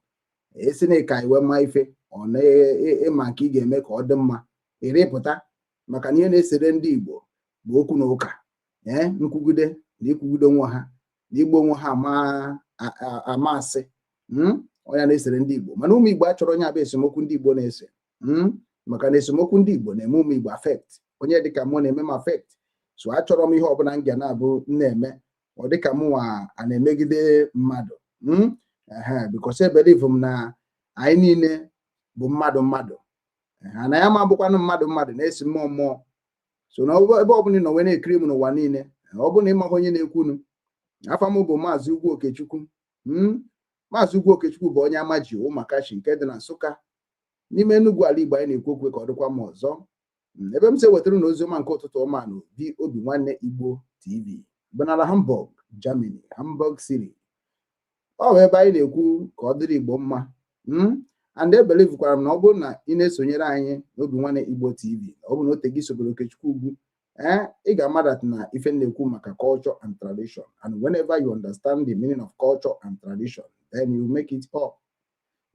esi na ka anyị wee maa ife ọ na-ịma nke ị ga-eme ka ọ dị mma ịrịpụta, maka na ihe na-esere ndị Igbo bụ okwu na ụka, ee, nkwugide na ikwugide onwe ha na igbo onwe ha ama asị onye na-esere ndị Igbo. Mana ụmụ Igbo achọrọ onye abụ esemokwu ndị Igbo na-ese, maka na esemokwu ndị Igbo na-eme ụmụ Igbo affect. Onye dịka mụ na-eme m affect, so achọrọ m ihe ọbụla m ga na-abụ na-eme ọ dịka mụnwa a na-emegide mmadụ, ehe, because ebelieve m na anyị niile bụ mmadụ mmadụ ha na ya ma bụkwanụ mmadụ mmadụ na-esi mmụọ mmụọ. So na ebe ọbụla ị nọ wee na-ekiri m n'ụwa niile, ọ bụrụ na ịmaghị onye na-ekwunu, afa m bụ Maazị Ugwu Okechukwu. Maazị Ugwu Okechukwu bụ onye amaji ụmụakachi nke dị na Nsụka n'ime Enugu, ala Igbo. Anyị na-ekwu okwu ka ọ dịkwa m ọzọ. Ebe m si ewetara na oziọma nke ụtụtụ ọma na obi Obi Nwanne Igbo TV bụ n'ala Hamburg, Germany, Hamburg City. Ọ bụ ebe anyị na-ekwu ka ọ dịrị Igbo mma. And ebelievekwara m na ọ bụrụ na ị na-esonyere anyị n'Obi Nwanne Igbo TV, ọ bụ na ote gị sobere Okechukwu Ugwu, ee, ị ga-ama that na ife na-ekwu maka culture and tradition, and whenever you understand the meaning of culture and tradition, then you make it up.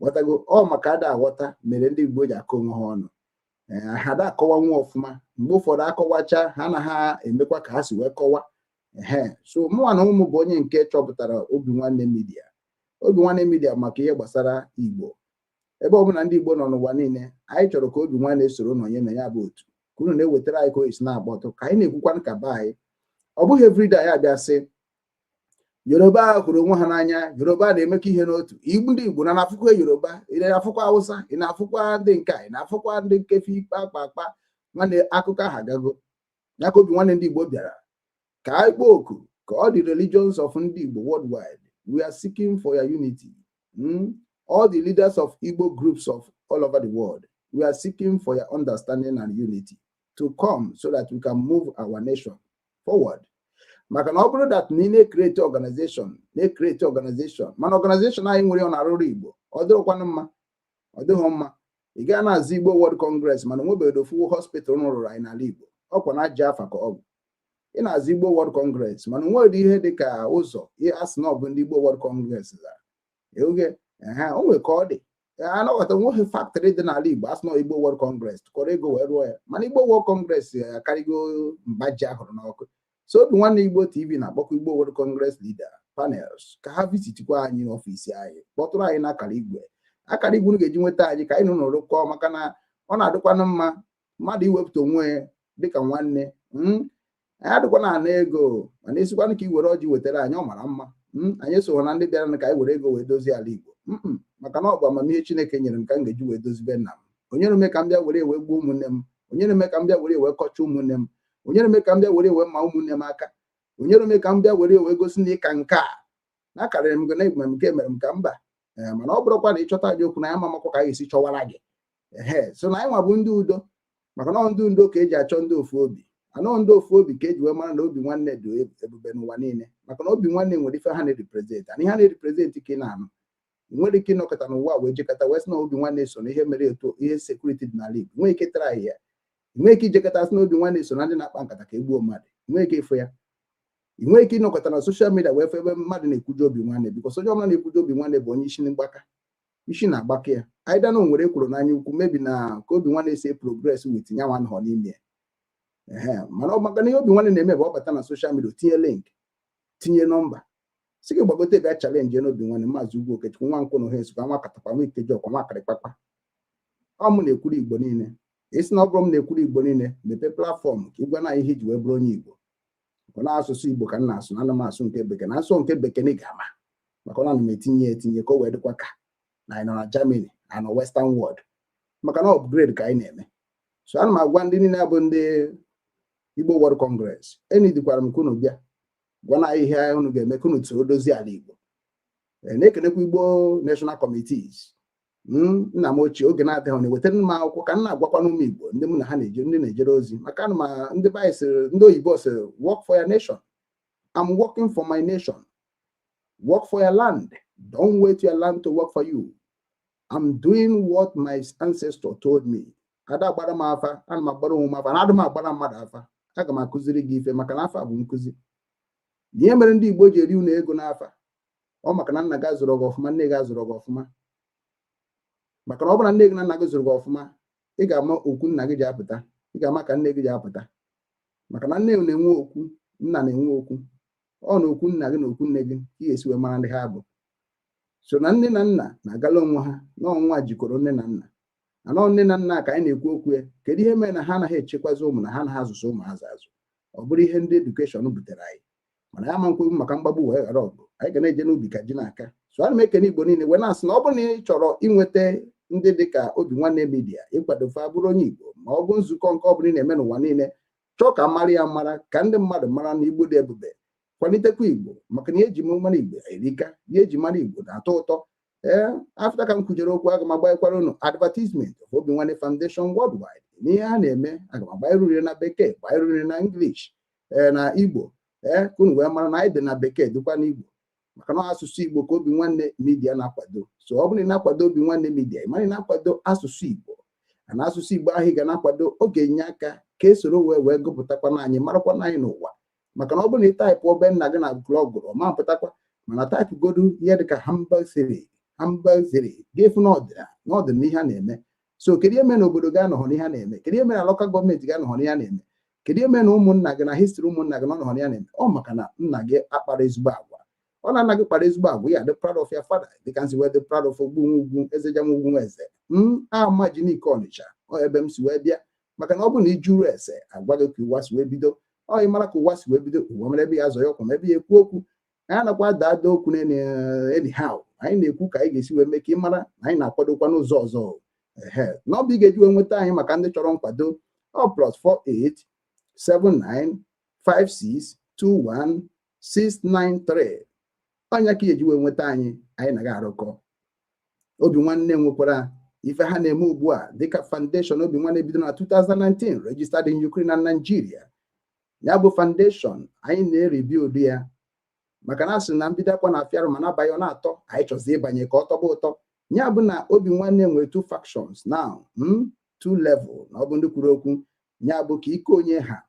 Ghọtago? Ọ maka ada aghọta mere ndị Igbo ji akọ onwe ha ọnụ. Ee, ha da akọwa nwa ọfụma. Mgbe ụfọdụ akọwacha ha na ha emekwa ka ha si wee kọwa. Ehe, so mụnwa na ụmụ bụ onye nke chọpụtara Obi Nwanne Media. Obi Nwanne Media maka ihe gbasara Igbo. Ebe ọbụla ndị Igbo nọ n'ụwa niile, anyị chọrọ ka Obi Nwanne soro nọnye na ya bụ otu, ka unu na-ewetara anyị ka o esi na-agba ọtọ, ka anyị na-ekwukwanụ ka be anyị. Ọ bụghị everyday anyị abịa sị Yoruba hụrụ onwe ha n'anya, Yoruba na-emekọ ihe n'otu. Igbu ndị Igbo na na-afụkwa Yoruba, ị na-afụkwa Hausa, ị na-afụkwa ndị nke a, ị na-afụkwa ndị nkefi ikpe akpa akpa. Nwanne, akụkọ ahụ agago ya ka Obi Nwanne ndị Igbo bịara ka anyị kpọọ oku ka all the religions of ndị Igbo worldwide, we are seeking for your unity. All the leaders of Igbo groups of all over the world, we are seeking for your understanding and unity to come so that we can move our nation forward. Maka na ọ bụrụ that na ị na-ecreate organization, na-ecreate organization, mana organization anyị nwere ọ na-arụrụ Igbo, ọ dịrọkwanụ mma, ọ dịghị mma. Ị gaa na-azụ Igbo World Congress, mana onwebeghị ofu hospital rụrụ anyị n'ala Igbo. Ọkwa na aja afa ka ọ bụ. Ị na-azụ Igbo World Congress, mana onwere ihe dị ka ụzọ asị na ọ bụ ndị Igbo World Congress zara oge o nwere ka ọ dị anọghọta. Nweghị factory dị n'ala Igbo asị na Igbo World Congress tụkọrọ ego wee rụọ ya, mana Igbo World Congress akarịgo mba ji ahụrụ n'ọkụ. So Obi Nwanne Igbo TV na-akpọkọ Igbo World Congress leader panels ka ha visitikwa anyị n'office anyị, kpọtụrụ anyị n'akara igwe, akara igwe unu ga-eji nweta anyị, ka anyị nọ rụkọọ, maka na ọ na-adịkwanụ mma mmadụ iwepụta onwe ya dịka nwanne. Anyị adịkwa na ana ego, mana esikwanụ ka i were ọjị wetara anyị, ọ mara mma. Anyị esogho na ndị bịara ka anyị were ego wee dozie ala Igbo, maka na ọ bụ amamihe Chineke nyere m ka m ga-eji wee dozibe nna m. Onye na-eme ka m bịa were wee gbuo ụmụnne m? Onye na-eme ka m bịa were wee kọchaa ụmụnne m? Onye na-eme ka m bịa were wee ma ụmụnne m aka? Onye na-eme ka m bịa were wee gosi na ịka nke a na akarịrị m gị na egbe m nke mere m ka mba? Ee, mana ọ bụrụkwa na ịchọta gị okwu na ya ma amakwa ka anyị esi chọwara gị. Ehe, so na anyị nwa bụ ndị udo, maka na ọ ndị udo ka eji achọ ndị ofu obi anọ, ndị ofu obi ka eji wee mara na Obi Nwanne dị ebube n'ụwa niile, maka na Obi Nwanne nwere ife ha na-represent, and ihe ha na-represent ka ị na-anụ. Ị nwere ike ịnọkọta n'ụwa wee jekọta wee sị na Obi Nwanne so na ihe mere etu ihe security dị n'ala Igbo. Nwee ike tara ya. Ị nwee ike ijekọta sị na Obi Nwanne so na ndị na-akpa nkata ka egbuo mmadụ. Ị nwee ike ịfụ ya. Ị nwee ike ịnọkọta na social media wee fụ ebe mmadụ na-ekwuje Obi Nwanne, because onye ọbụla na-ekwuje Obi Nwanne bụ onye isi mgbaka, isi na-agbaka ya. Anyị dana nwere ekworo n'anya ukwu mebi na ka Obi Nwanne si progress with nyanwa nọ n'ime ya. Ehe, mana ọ maka na ihe Obi Nwanne na-eme bụ ọ bata na social media, tinye link, tinye nọmba, si gị gbagote bịa challenge n'Obi Nwanne. Maazị Ugwu Okechukwu nwa nkwụ na ohe Nsụka, nwa katakwa, nwa ikeji ọkwa, nwa akịrịkpakpa. Ọ mụ na-ekwuru Igbo niile. Isi na ọ bụrụ m na-ekwuru Igbo niile, mepee platform ka ị gwa na ihe iji wee bụrụ onye Igbo. Ọ na asụsụ Igbo ka m na-asụ, na ana m asụ nke bekee, na asụ nke bekee na ị ga-ama, maka na ana m etinye ya etinye ka o wee dịkwa ka na anyị nọ na Germany na nọ Western world, maka na upgrade ka anyị na-eme. So ana m agwa ndị niile bụ ndị Igbo World Congress, enidikwara m ka unu bịa gwa na ihe unu ga-eme ka unu soro dozie ala Igbo. Na-ekenekwa Igbo National Committees. Nna m ochie, oge na-adịghị na-ewetara m akwụkwọ ka m na-agwakwa ụmụ Igbo ndị mụ na ha na-eje, ndị na-ejere ozi, maka ana m ndị be anyị sịrị, ndị oyibo sịrị, "Work for your nation." I'm working for my nation. Work for your land. Don't wait your land to work for you. I'm doing what my ancestor told me. Ada agbara m afa, ana m agbara onwe m afa, na adị m agbara mmadụ afa. Aga m akụziri gị ife, maka na afa bụ nkụzi. Ihe mere ndị Igbo ji eri unu ego n'afa, ọ maka na nna gị azụrụ gị ọfụma, nne gị azụrụ gị ọfụma. Maka na ọ bụrụ na nne gị na nna gị zụrụ gị ọfụma, ị ga-ama okwu nna gị ji apụta, ị ga-ama ka nne gị ji apụta. Maka na nne na-enwe okwu, nna na-enwe okwu. Ọ na okwu nna gị na okwu nne gị ka ị ga-esi wee mara ndị ha bụ. So na nne na nna na-agala onwe ha n'ọnwa jikọrọ nne na nna anọ. Nne na nna ka anyị na-ekwu okwu ya. Kedu ihe mere na ha anaghị echekwazi ụmụ, na ha anaghị azụzụ ụmụ azụ azụ? Ọ bụrụ ihe ndị education butere anyị, mana ya ma nkwe maka mgbagbu wee ghara ọgụ. Anyị ga na-eje n'ubi ka ji n'aka. So ana m ekene Igbo niile wee na-asị na ọ bụrụ na ị chọrọ inweta ndị dịka Obi Nwanne Media, ịkwadofe abụrụ onye Igbo, ma ọ bụ nzukọ nke ọ bụla ị na-eme n'ụwa niile, chọọ ka mara ya mara, ka ndị mmadụ mara na Igbo dị ebube, kwalitekwa Igbo, maka na ihe eji mara Igbo erika, ihe eji mara Igbo na-atọ ụtọ. Ee, after ka m kwujere okwu, aga m agbanyekwara unu advertisement of Obi Nwanne Foundation Worldwide n'ihe ha na-eme. Aga m agbanyere unu na Bekee, gbanyere unu na English, ee, na Igbo, ee, ka unu wee mara na anyị dị na Bekee, dịkwa n'Igbo, maka na asụsụ Igbo ka Obi Nwanne Media na-akwado. So ọ bụrụ na ị na-akwado Obi Nwanne Media, ị mara ị na-akwado asụsụ Igbo, na asụsụ Igbo ahụ ị ga na-akwado, ọ ga-enye aka ka esoro wee gụpụtakwana anyị, marakwana anyị n'ụwa. Maka na ọ bụrụ na ị type obe nna gị na Google, ọ ma pụtakwa. Mana type godu ihe dịka Hamburg City, Hamburg City, ga-efu na ọdị n'ihe a na-eme. So kedu ihe mere na obodo gị anọghọ n'ihe a na-eme? Kedu ihe mere na local government gị anọghọ n'ihe a na-eme? Kedu ihe mere na ụmụnna gị na history ụmụnna gị nọghọ n'ihe a na-eme? Ọ maka na nna gị akpara ezigbo agwa. Ọ na nna gị kpara ezigbo agwa, ya dị proud of your father, dịka nsi wee dị proud of Ogbunwe Ugwu Eze Janwe Ugwu Eze m ama ji n'ike Ọnịcha, ọ ebe m si wee bịa. Maka na ọ bụrụ na ị jụrụ ese, agwa gị ka ụwa si wee bido. Ọ ị mara ka ụwa si wee bido, ụwa mara ebe ya azọ ya ọkwa, ma ebe ya ekwu okwu. Anyị anakwa ada ada okwu anyhow. Anyị na-ekwu ka anyị ga-esi wee mee ka ị mara na anyị na-akwadokwa n'ụzọ ọzọ. Ehe, na ọ bụ ị ga-eji wee nweta anyị maka ndị chọrọ nkwado, ọ +48 79 56 21 693. Ọnya ka ị ga-eji wee nweta anyị. Anyị na-aga arụkọ. Obi Nwanne nwekwara ife ha na-eme ugbu a dịka foundation. Obi Nwanne bido na 2019, registered in Ukraine and Nigeria. Ya bụ foundation anyị na-erebuild ya, maka na asị na mbido akwa na afịarụ, ma na-abanye ọ na-atọ. Anyị chọzi ịbanye ka ọ tọba ụtọ. Ya bụ na Obi Nwanne nwere two factions now, two level, na ọ bụ ndị kwuru okwu ya bụ ka ike onye ha.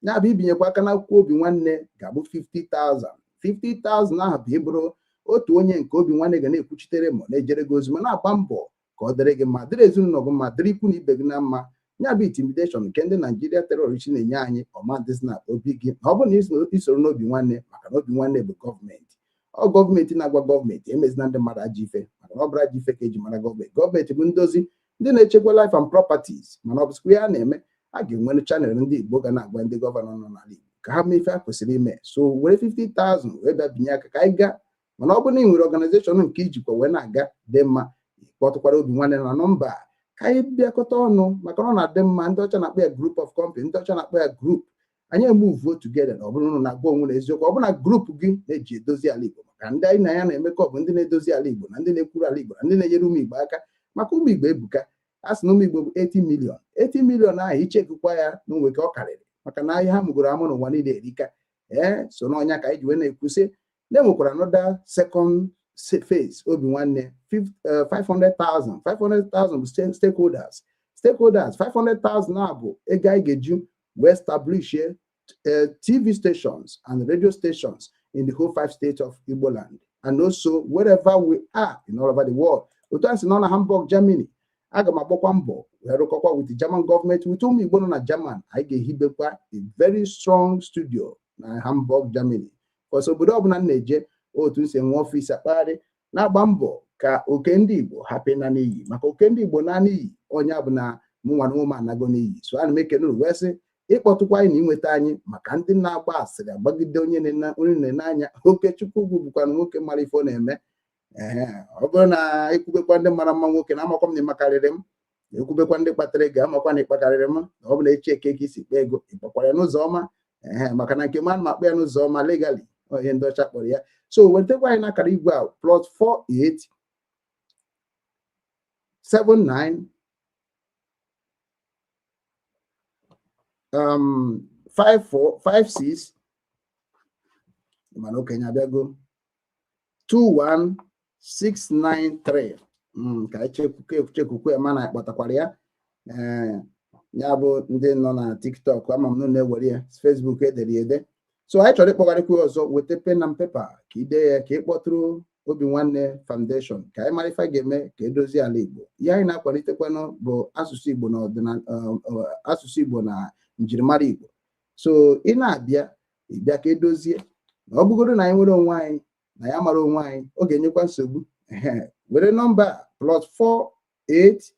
Ya bụ ibinyekwa aka n'akwụkwọ Obi Nwanne ga-abụ 50,000. 50,000 ahụ bụ ịbụrụ otu onye nke Obi Nwanne ga na-ekwuchitere, ma na-ejere gị ozi, ma na-agba mbọ ka ọ dịrị gị mma, dịrị ezinụlọ gị mma, dịrị ikwu na ibe gị na mma. Ya bụ intimidation nke ndị Naijiria terrorist na-enye anyị, ọma dịzi na obi gị, na ọ bụrụ na isoro n'Obi Nwanne. Maka na Obi Nwanne bụ gọọmenti. Ọ gọọmenti na-agwa gọọmenti emezina ndị mmadụ ajọ ife, maka na ọ bụrụ ajọ ife ka eji mara gọọmenti. Gọọmenti bụ ndozi ndị na-echekwa life and properties, mana ọ bụzikwa ya na-eme a ga-enwe channel ndị Igbo ga na-agwa ndị governor nọ n'ala Igbo ka ha mee ife ha kwesịrị ime. So were 50,000 wee bịa binye aka ka anyị gaa. Mana ọ bụrụ na ị nwere organization nke ijikwa wee na-aga dị mma, kpọtụkwara Obi Nwanne na nọmba ka anyị bịakọta ọnụ, maka na ọ na-adị mma. Ndị ọcha na-akpọ ya group of company, ndị ọcha na-akpọ ya group. Anyị emuvuo together. Na ọ bụrụ na na-agwa onwe na eziokwu, ọ bụrụ na group gị na-eji edozi ala Igbo, maka ndị anyị na ya na-emekọ bụ ndị na-edozi ala Igbo, na ndị na-ekwuru ala Igbo, na ndị na-enyere ụmụ Igbo aka. Maka ụmụ Igbo ebuka. A sị na ụmụ Igbo bụ 80 million. 80 million ahụ, ichekwa ya na onwe ka ọ karịrị, maka na ahịa ha mụgoro amụ n'ụwa niile erika. Ee, so n'ọnya ka anyị ji wee na-ekwusị na enwekwara another second phase Obi Nwanne, 500,000. 500,000 bụ stakeholders. Stakeholders 500,000 a bụ ego anyị ga-eji wee establish TV stations and radio stations in the whole five states of Igbo land and also wherever we are in all over the world. Otu a sị nọ na Hamburg, Germany, aga m agbakwa mbọ wee rụkọkwa with the German government, with ụmụ Igbo nọ na German. Anyị ga-ehibekwa a very strong studio na Hamburg, Germany, because obodo ọbụla m na-eje, otu m si enwe office akpagharị, na-agba mbọ ka oke ndị Igbo hapụ ịna n'iyi. Maka oke ndị Igbo na n'iyi, onye bụ na mụnwa na ụmụ anago n'iyi. So ana m ekene unu wee sị ịkpọtụkwa anyị na inweta anyị. Maka ndị na-agba asịrị agbagide onye na-ene anya, Okechukwu ugwu bụkwa nwoke mara ife ọ na-eme. Ee, ọ bụrụ na ekwubekwa ndị mara mma nwoke na amakwa m na ịmakarịrị m, ekwubekwa ndị kpatara ego, amakwa na ịkpakarịrị m. Na ọ bụ na echi eke ka isi kpaa ego, ịkpakwara ya n'ụzọ ọma. Ee, maka na nke m ana m akpa ya n'ụzọ ọma, legally, ihe ndị ọcha kpọrọ ya. So wetakwa anyị n'akara igwe a: +48 79 54 56, mana okenye abịago, 21693. Ka anyị chekwukwe ya, mana anyị kpọtakwara ya. Ee, ya bụ ndị nọ na TikTok, ama m na na-ewere ya. Facebook edere ya ede, so anyị chọrọ ịkpọgharịkwa ya ọzọ. Weta pen and paper ka ide ya, ka ị kpọtụrụ Obi Nwanne Foundation, ka anyị mara ife a ga-eme ka edozie ala Igbo. Ihe anyị na-akwalitekwanụ bụ asụsụ Igbo na ọdịnala, asụsụ Igbo na njirimara Igbo. So ị na-abịa, ịbịa ka edozie na ọ bụgoro na anyị nwere onwe anyị na ya mara onwe anyị, ọ ga-enyekwa nsogbu. Ehe, were nọmba +48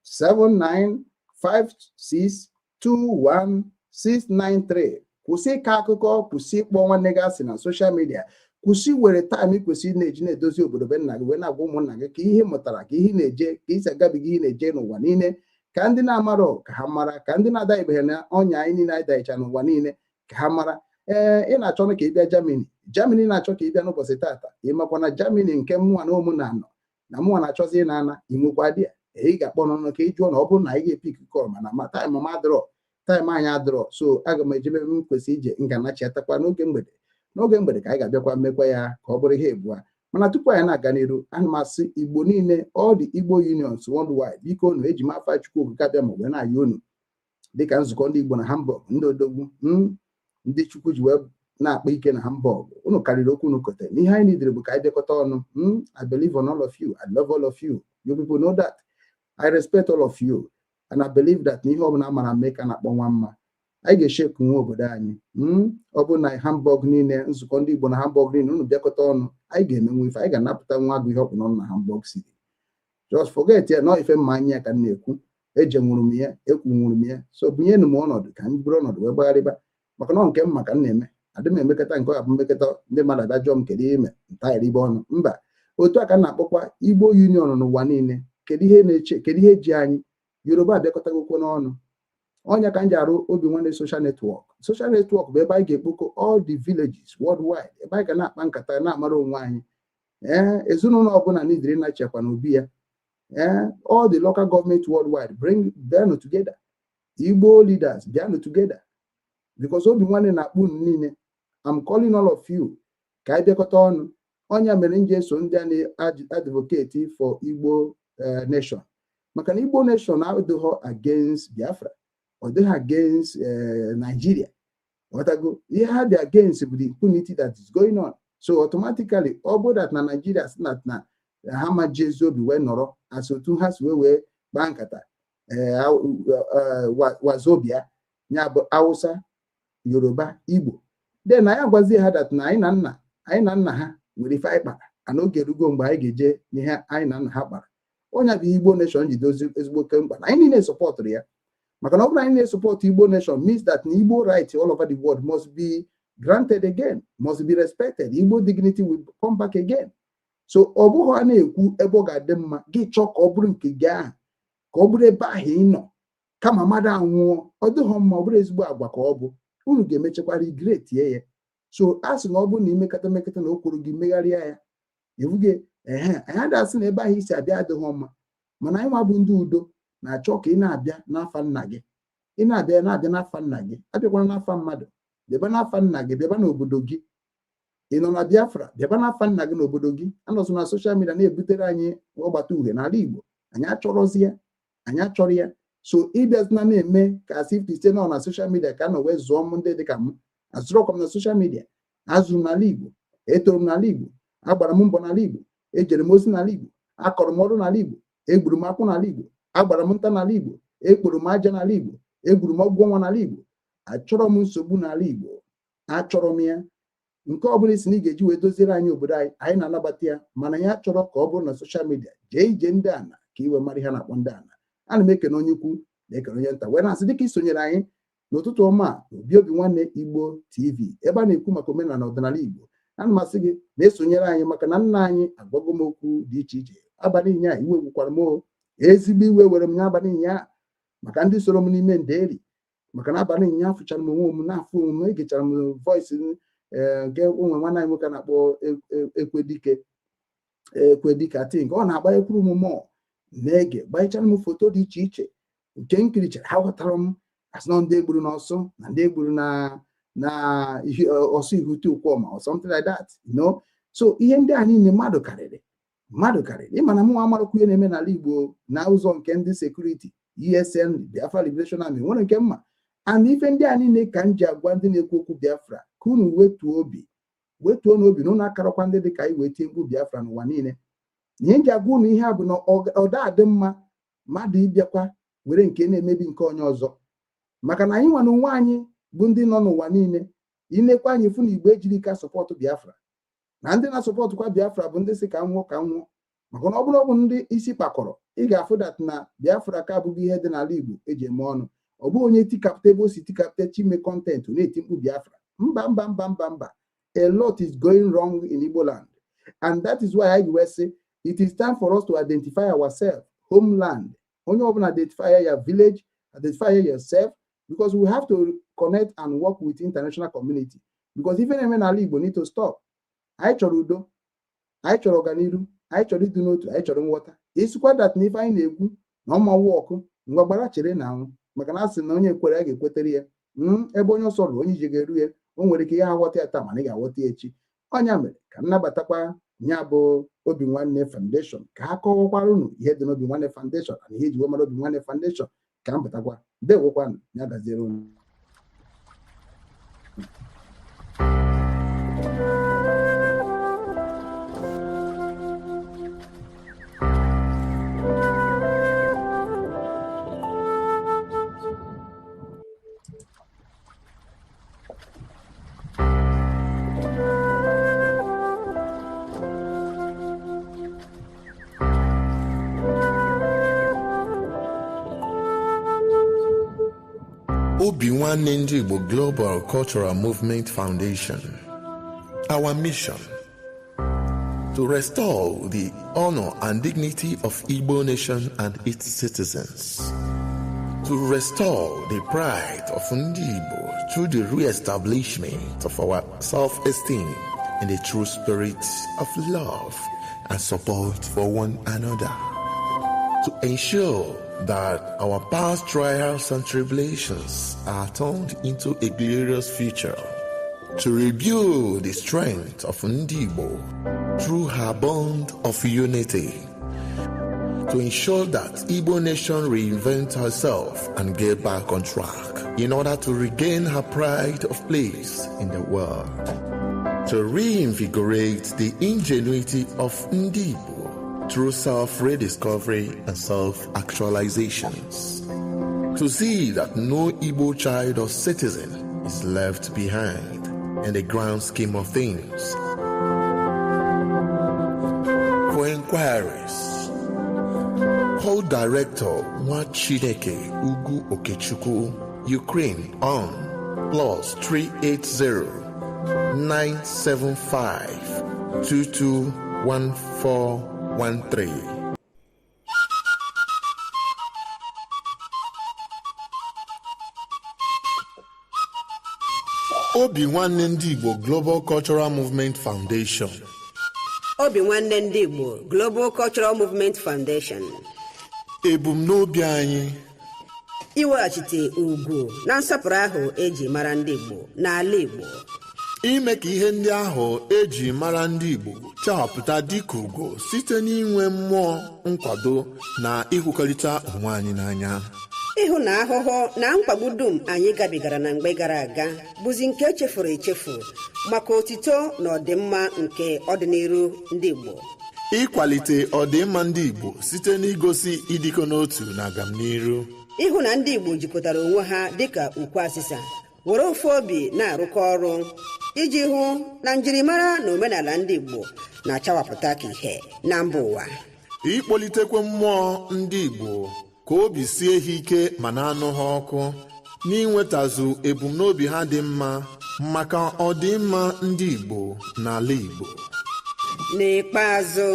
795621693. Kwụsị ịkọ akụkọ, kwụsị ịkpọ nwanne gị asị na social media, kwụsị were time ị kwesịrị na-eji na-edozi obodo be nna gị wee na-agwa ụmụnna gị ka ihe mụtara, ka ihe na-eje, ka isi agabiga ihe na-eje n'ụwa niile, ka ndị na-amarọ ka ha mara, ka ndị na-adaghịbeghị na ọnya anyị niile anyị daghịcha n'ụwa niile ka ha mara. Ee, ị na-achọ ka ị bịa Germany, Germany na-achọ ka ị bịa n'ụbọchị tata. Ị makwa na Germany nke mụnwa na ụmụ na-anọ na mụnwa na-achọzi ị na-ana inwekwa di ya. Ị ga-akpọ n'ọnụ ka ị jụọ na ọ bụrụ na anyị ga-e pick call, mana ma time m adịrọ, time anyị adịrọ. So aga m ejebe ebe m kwesịrị ije, m ga-anachiatakwa n'oge mgbede. N'oge mgbede ka anyị ga-abịakwa mmekwa ya ka ọ bụrụ ihe abụọ. Mana tupu anyị na-aga n'iru, ana m asị Igbo niile, all the Igbo unions worldwide, biko unu, eji m afa Chukwu Okike abịa ma wee na-ayọ unu dịka nzukọ ndị Igbo na Hamburg, ndị odogwu, ndị Chukwu ji wee na-akpa ike na Hamburg. Unu karịrị okwu unu kote n'ihe anyị nidere bụ ka anyị bịakọta ọnụ. I believe on all of you. I love all of you. You people know that I respect all of you and I believe that n'ihe ọbụla mara mme ka na-akpọ nwa mma, anyị ga-esheku nwa obodo anyị. Ọ bụ na Hamburg niile, nzukọ ndị Igbo na Hamburg niile, unu bịakọta ọnụ, anyị ga-emenwe ife, anyị ga-anapụta nwa agụ ihe ọkpụ n'ọnụ na Hamburg City. Just forget ya nọ ife mma anya ka m na-ekwu. Ejenwuru m ya, ekwunwuru m ya. So bunyenụ m ọnọdụ ka m bụrụ ọnọdụ wee gbagharịba, maka na ọ nke m maka m na-eme. Adị m emekọta nke ọ bụ mmekọta ndị mmadụ abịa jụọ m kedu ihe ime ntaghịrị ọnụ mba. Otu a ka m na-akpọkwa Igbo Union n'ụwa niile. Kedu ihe na-eche? Kedu ihe ji anyị? Yoruba abịakọtagokwo n'ọnụ ọnya ka m ji arụ Obi Nwanne Social Network. Social network bụ ebe anyị ga-ekpokọ all the villages worldwide, ebe anyị ga na-akpa nkata, na-amara onwe anyị. Ee, ezinụlọ ọbụla n'idiri na-echekwa n'obi ya. Ee, all the local government worldwide, bring bịanụ together. Igbo leaders, bịanụ together, because Obi Nwanne na-akpọ unu niile. I'm calling all of you ka anyị bịakọta ọnụ. Ọnya mere m ji eso ndị a na-advocate for Igbo nation, maka na Igbo nation adịghị against Biafra, ọ dịghị against Nigeria. Ghọtago? Ihe ha dị against bụ the impunity that is going on. So automatically, ọ bụrụ that na Nigeria si na ha ma ji ezi obi wee nọrọ as otu ha si wee kpaa nkata Wazobia, ya bụ Hausa, Yoruba, Igbo, then anyị agwazie ha that na anyị na nna ha nwere ife anyị kpara, ana oge erugo mgbe anyị ga-eje n'ihe anyị na nna ha kpara. Onye bụ Igbo nation ji dozi ezigbo oke mkpa na anyị niile sọpọtụrụ ya, maka na ọ bụrụ anyị na-esọpọtụ Igbo nation means that na Igbo right all over the world must be granted again, must be respected. Igbo dignity will come back again. So ọ bụghị a na-ekwu ebe ọ ga-adị mma gị chọọ ka ọ bụrụ nke gị ahụ, ka ọ bụrụ ebe ahụ ị nọ, kama mmadụ anwụọ. Ọ dịghọ mma, ọ bụrụ ezigbo agwa ka ọ bụ unu ga-emechakwa regret ya. So a sị na ọ bụrụ na imekata mekata na o kwuru gị megharịa ya ebuge. Ehe, anyị adị asị na ebe ahụ isi abịa adịghị mma, mana anyị nwa bụ ndị udo na-achọ ka ị na-abịa n'afa nna gị. Ị na-abịa, na-abịa n'afa nna gị, abịakwala n'afa mmadụ. Bịaba n'afa nna gị, bịaba n'obodo gị. Ị nọ na Biafra, bịaba n'afa nna gị n'obodo gị. Anọzụ na social media na-ebutere anyị ọgbata uhie n'ala Igbo. Anyị achọrọzi ya, anyị achọrọ ya. So ịbịazina na-eme ka as if site nọ na social media ka a nọ wee zụọ m. Ndị dịka m azụrọkwa m na social media, azụrụ m n'ala Igbo, etoro m n'ala Igbo, agbara m mbọ n'ala Igbo, ejere m ozi n'ala Igbo, akọrọ m ọrụ n'ala Igbo, egburu m akwụ n'ala Igbo, agbara m nta n'ala Igbo, ekporo m aja n'ala Igbo, egburu m ọgwụ ọnwa n'ala Igbo. Achọrọ m nsogbu n'ala Igbo, achọrọ m ya. Nke ọ bụla isi na ị ga-eji wee doziere anyị obodo anyị, anyị na-anabata ya, mana ya chọrọ ka ọ bụrụ na social media. Jee ije ndị ana ka iwe mara ihe a na-akpọ ndị ana. Ana m ekene onye ukwu na ekene onye nta, wee na-asị dịka isonyere anyị n'ụtụtụ ọma a Obi Obi Nwanne Igbo TV, ebe a na-ekwu maka omenala na ọdịnala Igbo. Ana m asị gị na-esonyere anyị, maka na nna anyị agwago m okwu dị iche iche abalị ịnya. Iwe gwukwara m o, ezigbo iwe were m n'abalị ịnya, maka ndị soro m n'ime nderi, maka na abalị ịnya afụchara m onwe m, na-afụ onwe m. Egechara m voice nke ụmụ nwanne anyị nwoke a na-akpọ Ekwedike, Ekwedike atink ọ na-agbanyekwuru m mmụọ na-ege, gbanyechara m foto dị iche iche nke m kirichara. Ha ghọtara m asị na ndị egburu n'ọsọ na ndị egburu na ọsọ Ihutu Ukwuọma or something like that. So ihe ndị a niile mmadụ karịrị. Mmadụ karịrị ịma na mụnwa amarakwu ihe na-eme n'ala Igbo na ụzọ nke ndị security ESN Biafra Liberation Army nwere nke mma. And ife ndị a niile ka m ji agwa ndị na-ekwu okwu Biafra ka unu wetuo obi, wetuo n'obi na unu akarakwa ndị dị ka anyị wee tie mkpu Biafra n'ụwa niile. Na ihe nji agwa unu ihe a bụ na ọ da-adị mma mmadụ ịbịakwa were nke na-emebi nke onye ọzọ, maka na anyị nwa na onwe anyị bụ ndị nọ n'ụwa niile. Inekwa anyị fụ na Igbo ejiri ka support Biafra, na ndị na-asọpọtụkwa Biafra bụ ndị si ka nwụọ ka nwụọ, maka na ọ bụrụ ọ bụ ndị isi kpakọrọ, ị ga-afụ that na Biafra ka abụghị ihe dị n'ala Igbo eji eme ọnụ. Ọ bụghị onye tikapụta ebe o si tikapụta chime content na-eti mkpu Biafra. Mba, mba, mba, mba, mba. A lot is going wrong in Igbo land, and that is why I wee sị it is time for us to identify ourselves, homeland. Onye ọbụla identify your village, identify yourself, because we have to connect and work with international community, because ife na-eme n'ala Igbo need to stop. Anyị chọrọ udo, anyị chọrọ ọganiru, anyị chọrọ ịdị n'otu, anyị chọrọ nghọta. Isikwa that na ife anyị na-ekwu na ọma wọkụ ngwa gbara chere na anwụ, maka na a sị na onye kwere a ga-ekwetere ya. Ebe onye ọsọ ruru onye ije ga-eru ya. O nwere ike ya aghọta ya taa, mana ị ga-aghọta ya echi. Ọnya mere ka m nabatakwa ya bụ Obi Nwanne Foundation ka ha kọwakwara unu ihe dị n'Obi Nwanne Foundation na ihe eji wee mara Obi Nwanne Foundation. Ka m batakwa, ndewokwanụ, ya gaziere unu. Obi Nwanne Ndị Igbo Global Cultural Movement Foundation. Our mission: to restore the honor and dignity of Igbo nation and its citizens, to restore the pride of Ndị Igbo through the re-establishment of our self-esteem in the true spirit of love and support for one another, to ensure that our past trials and tribulations are turned into a glorious future, to rebuild the strength of Ndị Igbo through her bond of unity, to ensure that Igbo nation reinvent herself and get back on track in order to regain her pride of place in the world, to reinvigorate the ingenuity of Ndị Igbo through self-rediscovery and self-actualizations, to see that no Igbo child or citizen is left behind in the grand scheme of things. For inquiries, call Director Nwachineke Ugu Okechukwu, Ukraine on +380 975 221413. Obi Nwanne Ndị Igbo Global Cultural Movement Foundation. Obi Nwanne Ndị Igbo Global Cultural Movement Foundation. Ebumnobi anyị: iweghachite ugwu na nsọpụrụ ahụ eji mara ndị Igbo n'ala Igbo, ime ka ihe ndị ahụ eji mara ndị Igbo chawapụta dịka ugo site n'inwe mmụọ nkwado na ịhụkọrịta onwe anyị n'anya, ịhụ na ahụhụ na mkpagbu dum anyị gabigara na mgbe gara aga bụzi nke echefuru echefu maka otito na ọdịmma nke ọdịnihu ndị Igbo, ịkwalite ọdịmma ndị Igbo site n'igosi ịdịkọ n'otu na agamniru, ịhụ na ndị Igbo jikọtara onwe ha dịka ukwu asịsa were ofu obi na-arụkọ ọrụ iji hụ na njirimara na omenala ndị Igbo na-achawapụta ka ihe na mba ụwa, ịkpọlitekwa mmụọ ndị Igbo ka obi sie ha ike ma na-anụ ha ọkụ n'inwetazu ebumnobi ha dị mma maka ọdịmma ndị Igbo n'ala Igbo. N'ikpeazụ,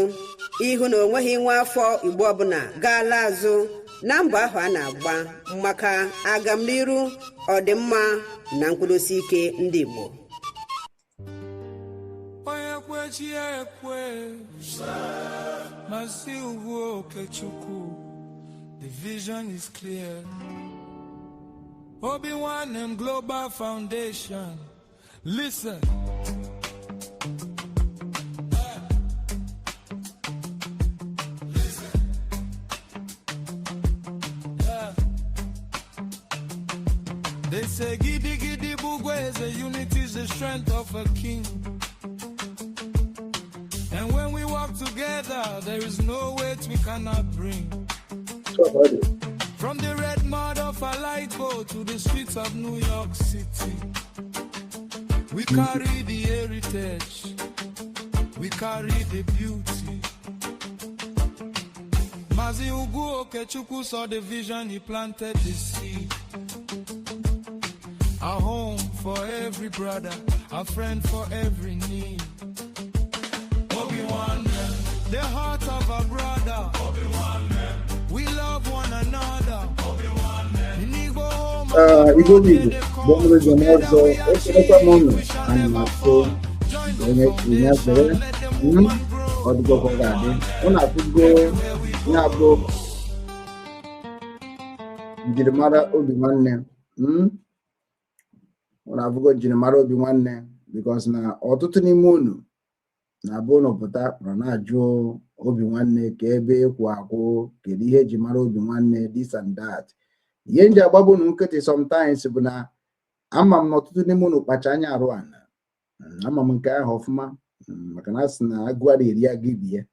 ịhụ na onweghị nwa afọ Igbo ọbụla gaala azụ na mbọ ahụ a na-agba maka agamniru, ọdịmma na nkwụdosi ike ndị Igbo. Onye kwe chi ya ekwe, Mazi Ugwu Okechukwu, the vision is clear. Obi Nwanne Global Foundation, listen. They say gidi gidi bugweze, unity is the strength of a king. And when we work together, there is no weight we cannot bring. From the red mud of Alaigbo to the streets of New York City, we carry the heritage, we carry the beauty. Mazi Ugu Okechukwu saw the vision, he planted the seed. A home for every brother, a friend for every need. Obi-Wan, the heart of a brother. We love one another. In Igbo home, Igbo bụ Igbo bụ mụrụ njem ọzọ, ekelekwa m unu. Ana m asụ onye tinye zere ọdụgọkọ ga-adị ụnụ afụgo ya bụ njirimara obi nwanne ụnụ afụgo njirimara obi nwanne, because na ọtụtụ n'ime unu na-abụ unu pụta ma na-ajụ obi nwanne ka ebe ịkwụ akwụ, kedu ihe eji mara obi nwanne, this and that. Ihe nji agbaba unu nkịtị sometimes bụ na ama m na ọtụtụ n'ime unu kpacha anya arụ ana. Ama m nke ahụ ọfụma, maka na a sị na agụ adịghị eri agụ ibi ya.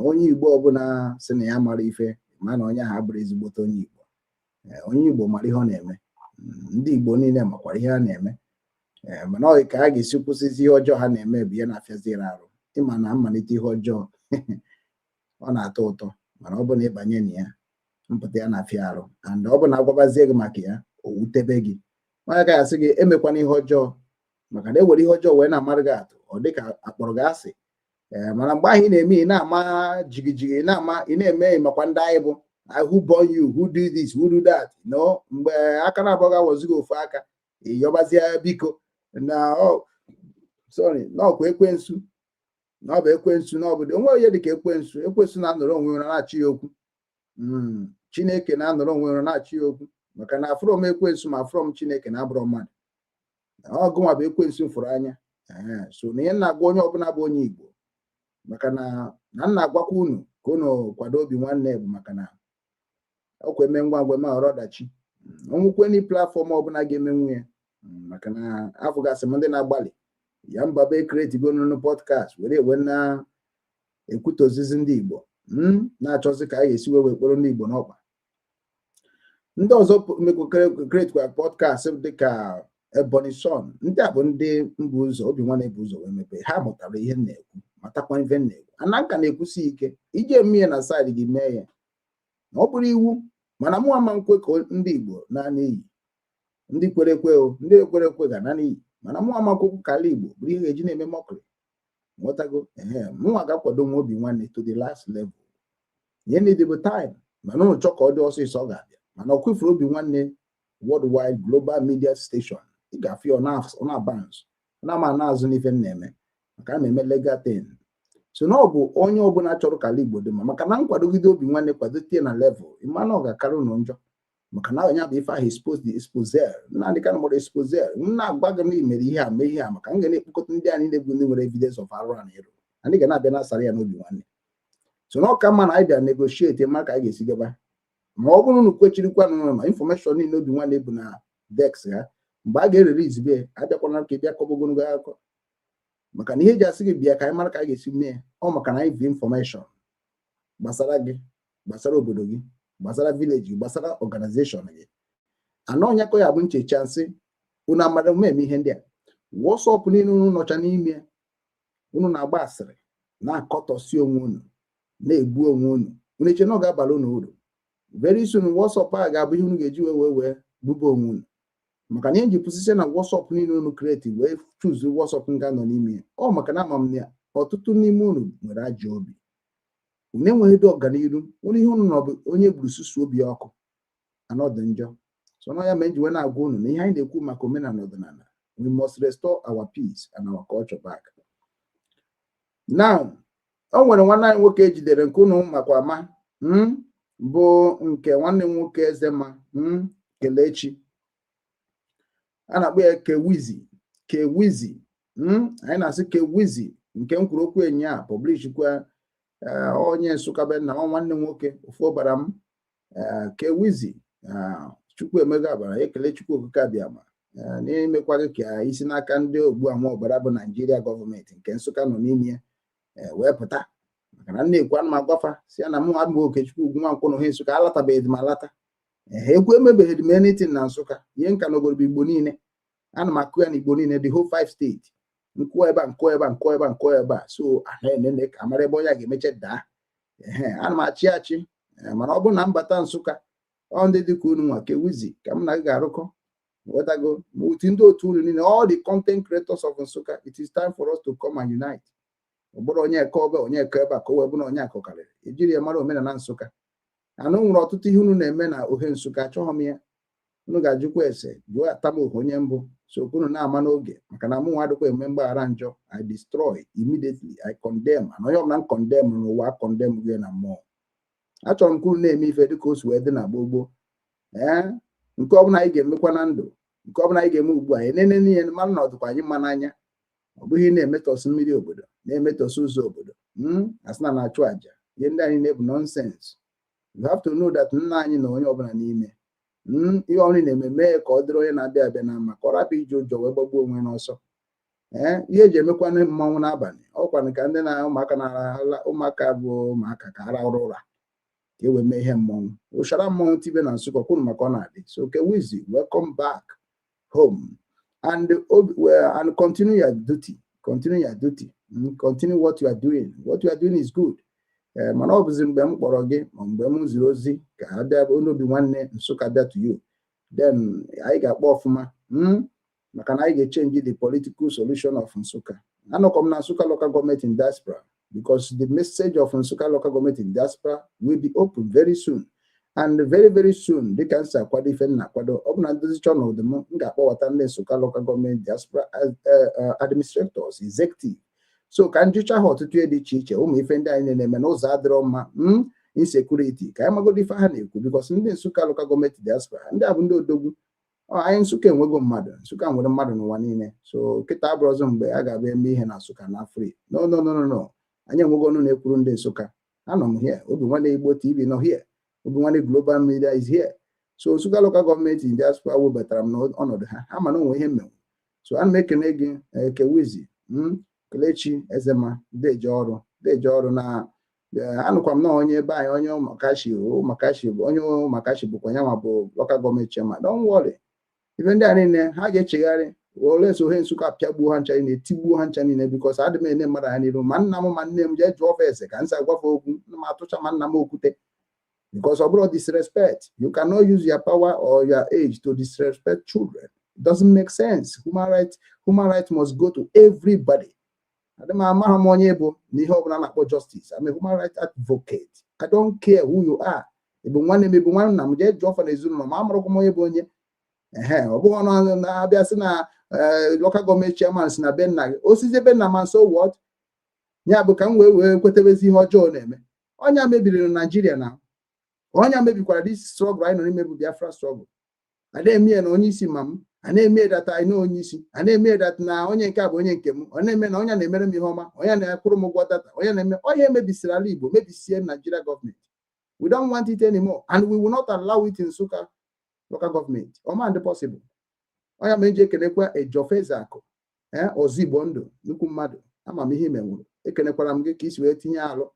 Onye Igbo ọbụla sị na ya mara ife ma na onye ahụ abụrụ ezigbote onye Igbo. Onye Igbo mara ihe ọ na-eme. Ndị Igbo niile makwara ihe ha na-eme, mana ọ ka a ga-esi kwụsịzi ihe ọjọọ ha na-eme bụ ihe na-afịaziri arụ. Ịma na mmalite ihe ọjọọ ọ na-atọ ụtọ, mana ọ bụ na ịbanye na ya, mpụta ya na-afịa arụ, and ọ bụ na agwabazie gị maka ya, o wutebe gị. Onye agaghị asị gị emekwana ihe ọjọọ, maka na ewere ihe ọjọọ wee na-amara gị atụ, ọ dị ka akpọrọ gị asị. Ee, mana mgbe ahụ ị na-eme, ị na-ama jigijigi, ị na-ama, ị na-eme makwa ndị anyị bụ who born you, who do this, who do that. No, mgbe aka na-abụọ ga-awọzi gị ofu aka, ị yọbazie biko na ọ sorry, na ọkwa ekwensu, na ọ bụ ekwensu, na ọ bụ onwe onye dị ka ekwensu. Ekwensu na-anọrọ onwe ya na-achị ya okwu. Chineke na-anọrọ onwe ya na-achị ya okwu, maka na afụrọ m ekwensu ma afụrọ m Chineke na abụrọ mmadụ. Ọgụnwa bụ ekwensu fụrụ anya. So na ihe na-agwa onye ọbụla bụ onye Igbo, maka na na m na-agwakwa unu ka unu kwado obi nwanne, bụ maka na ọkwa eme ngwa ngwa eme ọrụ ọdachi onwekwe ni platform ọbụla ga-emenwu ya, maka na afụgasị m ndị na-agbalị ya mbabe create gonunu podcast were ewe na ekwute ozizi ndị Igbo, na-achọzi ka a ga-esi wee wekporo ndị Igbo n'ọkpa. Ndị ọzọ create kwa podcast dịka Ebonyi Son, ndị a bụ ndị mbụ ụzọ obi nwanne bụ ụzọ wee mepee. Ha mụtara ihe m na-ekwu, matakwa ife m na-ekwu, ana nka na-ekwusi ike ije eme ya na side gị, mee ya na ọ bụrụ iwu, mana mụ ama nkwe ka ndị Igbo na n'iyi. Ndị kwere ekwe o, ndị ekwere ekwe ga na n'iyi, mana mụ ama nkwekwu ka ala Igbo bụrụ ihe ga-eji na-eme mockery. Nghọtago? Ehe, mụnwa ga-akwado nwa obi nwanne to the last level. Ihe niile bụ time, mana ụnụ chọ ka ọ dị ọsịsọ, ọ ga-abịa. Mana ọ kwefuru obi nwanne worldwide global media station, ị ga-afụ ya ọ na-bounce, ọ na-ama na-azụ n'ife m na-eme, maka a na-eme legal thing. So na ọ bụ onye ọbụla chọrọ ka ala Igbo dị mma, maka na nkwadogide obi nwanne kwadotie na level, ịma na ọ ga-akarị ụnụ njọ, maka na onye bụ ife ahụ expose the exposer Nnamdị Kanụ mụrụ exposer. M na-agwa gị na i mere ihe a, mee ihe a, maka m ga na-ekpokọta ndị a niile bụ ndị nwere evidence of arụ a na ịrụ, anyị ga na-abịa na-asara ya n'obi nwanne. So na ọ ka mma na anyị bịara negotiate ma ka anyị ga-esi gaba, ma ọ bụrụ na kwechirikwa nụ ma information niile obi nwanne bụ na desk ha mgbe a ga-erere be, abịakwana ka ị bịa kọba ogologo akụkọ, maka na ihe eji asị gị bịa ka anyị mara ka anyị ga-esi mee ọ, maka na anyị vi information gbasara gị, gbasara obodo gị, gbasara village gị, gbasara organization gị. Anọ ọnya ka ya bụ nchecha nsị unu amara eme ihe ndị a. WhatsApp niile unu nọcha n'ime, unu na-agba asịrị, na-akọtọsi onwe unu, na-egbu onwe unu. Unu eche na ọ ga-abara unu uru? Very soon WhatsApp a ga-abụ ihe unu ga-eji wee buba onwe unu, maka na ihe nji pụsịsị na WhatsApp niile unu create wee choose WhatsApp nga nọ n'ime ya ọ, maka na ama m na ọtụtụ n'ime unu nwere ajọ obi, unu enweghị ebe ọganiru unu. Ihe unu nọ bụ onye gburu susu obi ọkụ anọdụ njọ. So na ya mere nji wee na-agwa unu na ihe anyị na-ekwu maka omenala ọdịnala, we must restore our peace and our culture back. Now, o nwere nwanne anyị nwoke ejidere nke unu makwa ama, bụ nke nwanne m nwoke Ezema, Kelechi, a na-akpọ ya Kewizi. Kewizi, anyị na-asị Kewizi nke m kwuru okwu enyi a publishkwa onye Nsụka be nna nwanne m nwoke ofu ọbara m. Kewizi Chukwu emego abara, ekele Chukwu Okike Abịama n'imekwa gị ka isi n'aka ndị ogbu ama ọbara bụ Naijiria gọọmenti nke Nsụka nọ n'ime ya wee pụta, maka na nna ekwu ana m agwafa si ya na mụ abụ Okechukwu Ugwu Nwankwọ na Ohe Nsụka alatabeghị m alata. Ee, ekwu emebeghị m anything na Nsụka. Ihe nka n'obodo bụ Igbo niile. Ana m akụ ya na Igbo niile, the whole five state, nkụọ ebe a, nkụọ ebe a, nkụọ ebe a, nkụọ ebe a. So ana enene ka amara ebe onye a ga-emeche daa. Ehe, ana m achị achị, mana ọ bụrụ na m bata Nsụka, ọ ndị dịka unu nwa Kewizi ka m na gị ga-arụkọ, ghọtago, with ndị otu unu niile, all the content creators of Nsụka. It is time for us to come and unite. Ọ bụrụ onye eke ọbịa, onye eke ebe a, ka o wee bụ na onye akụ karịrị ejiri ya mara omenala Nsụka. Anụ nwere ọtụtụ ihe unu na-eme na Ohe Nsụka, achọghị m ya. Unu ga-ajụkwa ese, jụọ atamohu onye mbụ, so unu na-ama n'oge, maka na mụ nwa adịkwa eme mgbaghara njọ. I destroy immediately, I condemn, and onye ọbụla m condemn n'ụwa, condemn gị na mmụọ. Achọrọ m ka unu na-eme ife dịka o si wee dị na gboo gboo. Ee, nke ọbụla anyị ga-emekwa na ndụ, nke ọbụla anyị ga-eme ugbu a, enene n'ihe mara na ọ dịkwa anyị mma n'anya. Ọ bụghị na-emetọsị mmiri obodo, na-emetọsị ụzọ obodo, asị na na-achụ àjà. Ihe ndị anyị na-ebu nonsense. You have to know that nna anyị na onye ọbụla n'ime ihe ọrụ na-eme, mee ka ọ dịrị onye na-abịa abịa na mma, ka ọ rapụ iji ụjọ wee gbagbuo onwe n'ọsọ. Ee, ihe eji emekwanụ mmanwụ n'abalị, ọkwanụ ka ndị na ụmụaka na-ala, ụmụaka bụ ụmụaka ka arahụrụ ụra, ka e wee mee ihe mmọnwụ, ụchara mmọnwụ tibe na Nsụka kwuru maka ọ na-adị. So Kewizi, welcome back home and, well, and continue your duty, continue your duty, continue what you are doing. What you are doing is good. Ee, mana ọ bụzi mgbe m kpọrọ gị ma mgbe m ziri ozi ka ha bịa n'obi nwanne Nsụka bịa to you, then anyị ga-akpọ ọfụma, maka na anyị ga-echange the political solution of Nsụka. Anọkọ m na Nsụka Local Government in Diaspora because the message of Nsụka Local Government in Diaspora will be open very soon, and very very soon, dịka m si akwado ife m na-akwado, ọ bụ na ndozicha ọnọdụ m, m ga-akpọwata ndị Nsụka Local Government Diaspora administrators, executive, so ka njụcha ha ọtụtụ ihe dị iche iche, ụmụ ife ndị anyị na-eme n'ụzọ adịrọ mma, insecurity, ka anyị magodo ife ha na-ekwu, because ndị Nsụka Local Government Diaspora, ndị a bụ ndị odogwu. Anyị Nsụka enwego mmadụ, Nsụka nwere mmadụ n'ụwa niile. So kịta abụrụzọ mgbe a ga-abịa eme ihe na Nsụka na free. No, no, no, no, no. Anyị enwego ọnụ na-ekwuru ndị Nsụka. Anọ m here, Obi Nwanne Igbo TV nọ here, Obi Nwanne Global Media is here. So Nsụka Local Government in Diaspora webatara m n'ọnọdụ ha, ha mana onwe ihe mmenwu. So ana m ekene gị, Kewizi, Kelechi Ezema, deje ọrụ, deje ọrụ na anụkwa m na onye ebe anyị, onye Ụmụakashi, Ụmụakashi bụ onye Ụmụakashi, bụkwa ya nwa bụ local government chairman. Don't worry, ife ndị a niile ha ga-echegharị. Ole so Ohe Nsụka pịagbuo ha ncha niile, tigbuo ha ncha niile, because adị m ene mmadụ anya n'iru, ma nna m ma nne m. Jee jụọ ese ka nsa agwafe okwu nna m atụcha ma nna m okwute, because ọ bụrụ disrespect. You cannot use your power or your age to disrespect children. It doesn't make sense. Human right, human right must go to everybody. Adị m amaghị m onye bụ na ihe ọbụla na-akpọ justice. I'm a human right advocate. I don't care who you are. Ị bụ nwanne m, ị bụ nwanna m, jee jụọ fa na ezinụlọ ma amarakwa m onye bụ onye. Ehe, ọ bụghị ọnụ na-abịa sị na local government chairman si na be nna gị, osisi ebe nna ma. So what? Ya bụ ka m wee kwetebezi ihe ọjọọ na-eme. Ọnya mebiri na Naijiria na ọnya mebikwara this struggle anyị nọ n'ime bụ Biafra struggle. A na-eme ya na onye isi ma m, a na-eme that anyị na onye isi, a na-eme that na onye nke a bụ onye nke m, ọ na-eme na onye na-emere m ihe ọma, onye na-akwụrụ m ụgwọ data, onye na-eme onye emebisiri ala Igbo, mebisie Nigeria gọọmenti. We don't want it anymore and we will not allow it in Nsukka Local Government. Ọma ndị possible onye ma eji ekenekwa Ejofezakụ, ee, ọzọ Igbo ndụ, nnukwu mmadụ, ama m ihe imenwuru. Ekenekwara m gị ka isi wee tinye alụ,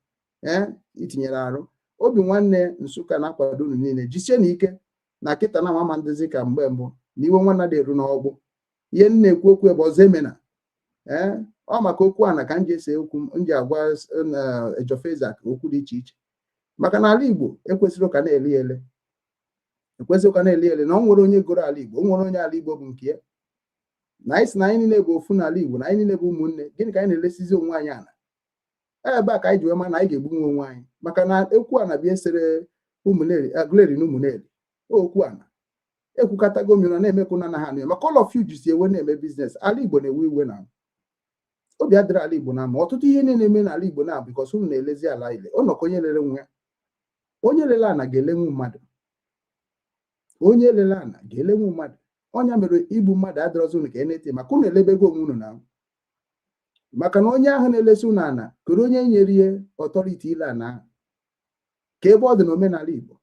ee, itinyere arụ. Obi Nwanne Nsụka na-akwado unu niile. Jisie na ike na kịta na mama ndịzi ka mgbe mbụ na iwe nwanna dị eru n'ọgbụ. Ihe m na-ekwu okwu ebe ọzọ emena, ee, ọ maka okwu a na ka m ji ese okwu m ji agwa Ejofezak okwu dị iche iche, maka na ala Igbo ekwesịrị ụka na-eli ele, ekwesịrị ụka na-eli ele, na ọ nwere onye goro ala Igbo, o nwere onye ala Igbo bụ nke ya, na anyị si na anyị niile bụ ofu n'ala Igbo, na anyị niile bụ ụmụnne. Gịnị ka anyị na-elesizi onwe anyị ala ebe a ka anyị ji wee ma na anyị ga-egbunwe onwe anyị? Maka na ekwu ana bịa esere ụmụneri, Aguleri na Ụmụneri, okwu ana ekwukatago m na na-emekwu na ha anụ, maka all of you jizi ewe na-eme business. Ala Igbo na-ewe iwe na obi adịrị ala Igbo na ma ọtụtụ ihe niile na-eme n'ala Igbo na because unu na-elezi ala ile ọnọkọ. Onye lere nwa ya, onye lele ana ga-elenwu mmadụ, onye lele ana ga-elenwu mmadụ. Ọnya mere igbu mmadụ adịrọzi unu ka e na-ete, maka unu elebego onwe unu na maka na onye ahụ na-elesi unu ana kere onye nyere ihe authority ile ana ahụ, ka ebe ọ dị n'omenala Igbo.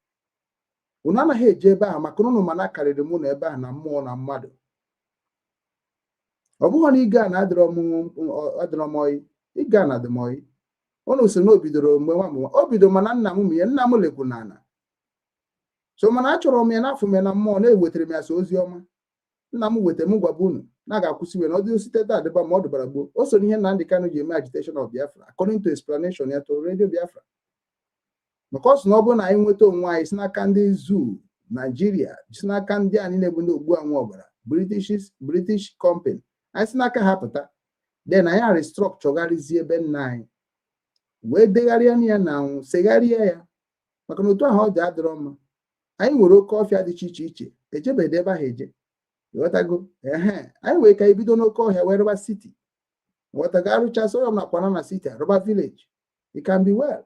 Unu anaghị eje ebe ahụ maka na unu mana karịrị mụ na ebe ahụ na mmụọ na mmadụ. Ọ bụghị na ịga na adịrọ m oyi, ịga na adị m oyi. Unu si na o bidoro mgbe nwa m o bido, mana nna m ya, nna m lekwu n'ala so, mana achọrọ m ya n'afọ m ya na mmụọ na-ewetara m ya so ozi ọma nna m wetara m gwaba unu na a ga-akwụsị iwe na ọ dị site taa adịba ma ọ dụbara gboo. O so n'ihe Nnamdị Kanu ji eme agitation of Biafra, according to explanation ya to Radio Biafra, maka ọ sị na ọ bụrụ na anyị nweta onwe anyị si n'aka ndị zoo Naijiria, si n'aka ndị a niile bụ ndị ogbu anwụ ọbara British company, anyị si n'aka ha pụta, then anyị restructuregharịzie ebe nna anyị wee degharịa ya na anwụ segharịa ya, maka na otu ahụ ọ dị adịrọ mma. Anyị nwere oke ọfịa dị iche iche iche ejebeghị ebe ahụ eje, ghọtago? Ehe, anyị nwere ka ebido n'oke ọhịa wee rụba city, ghọtago? Arụchasị onye ọbụla kwana na city, arụba village. It can be well.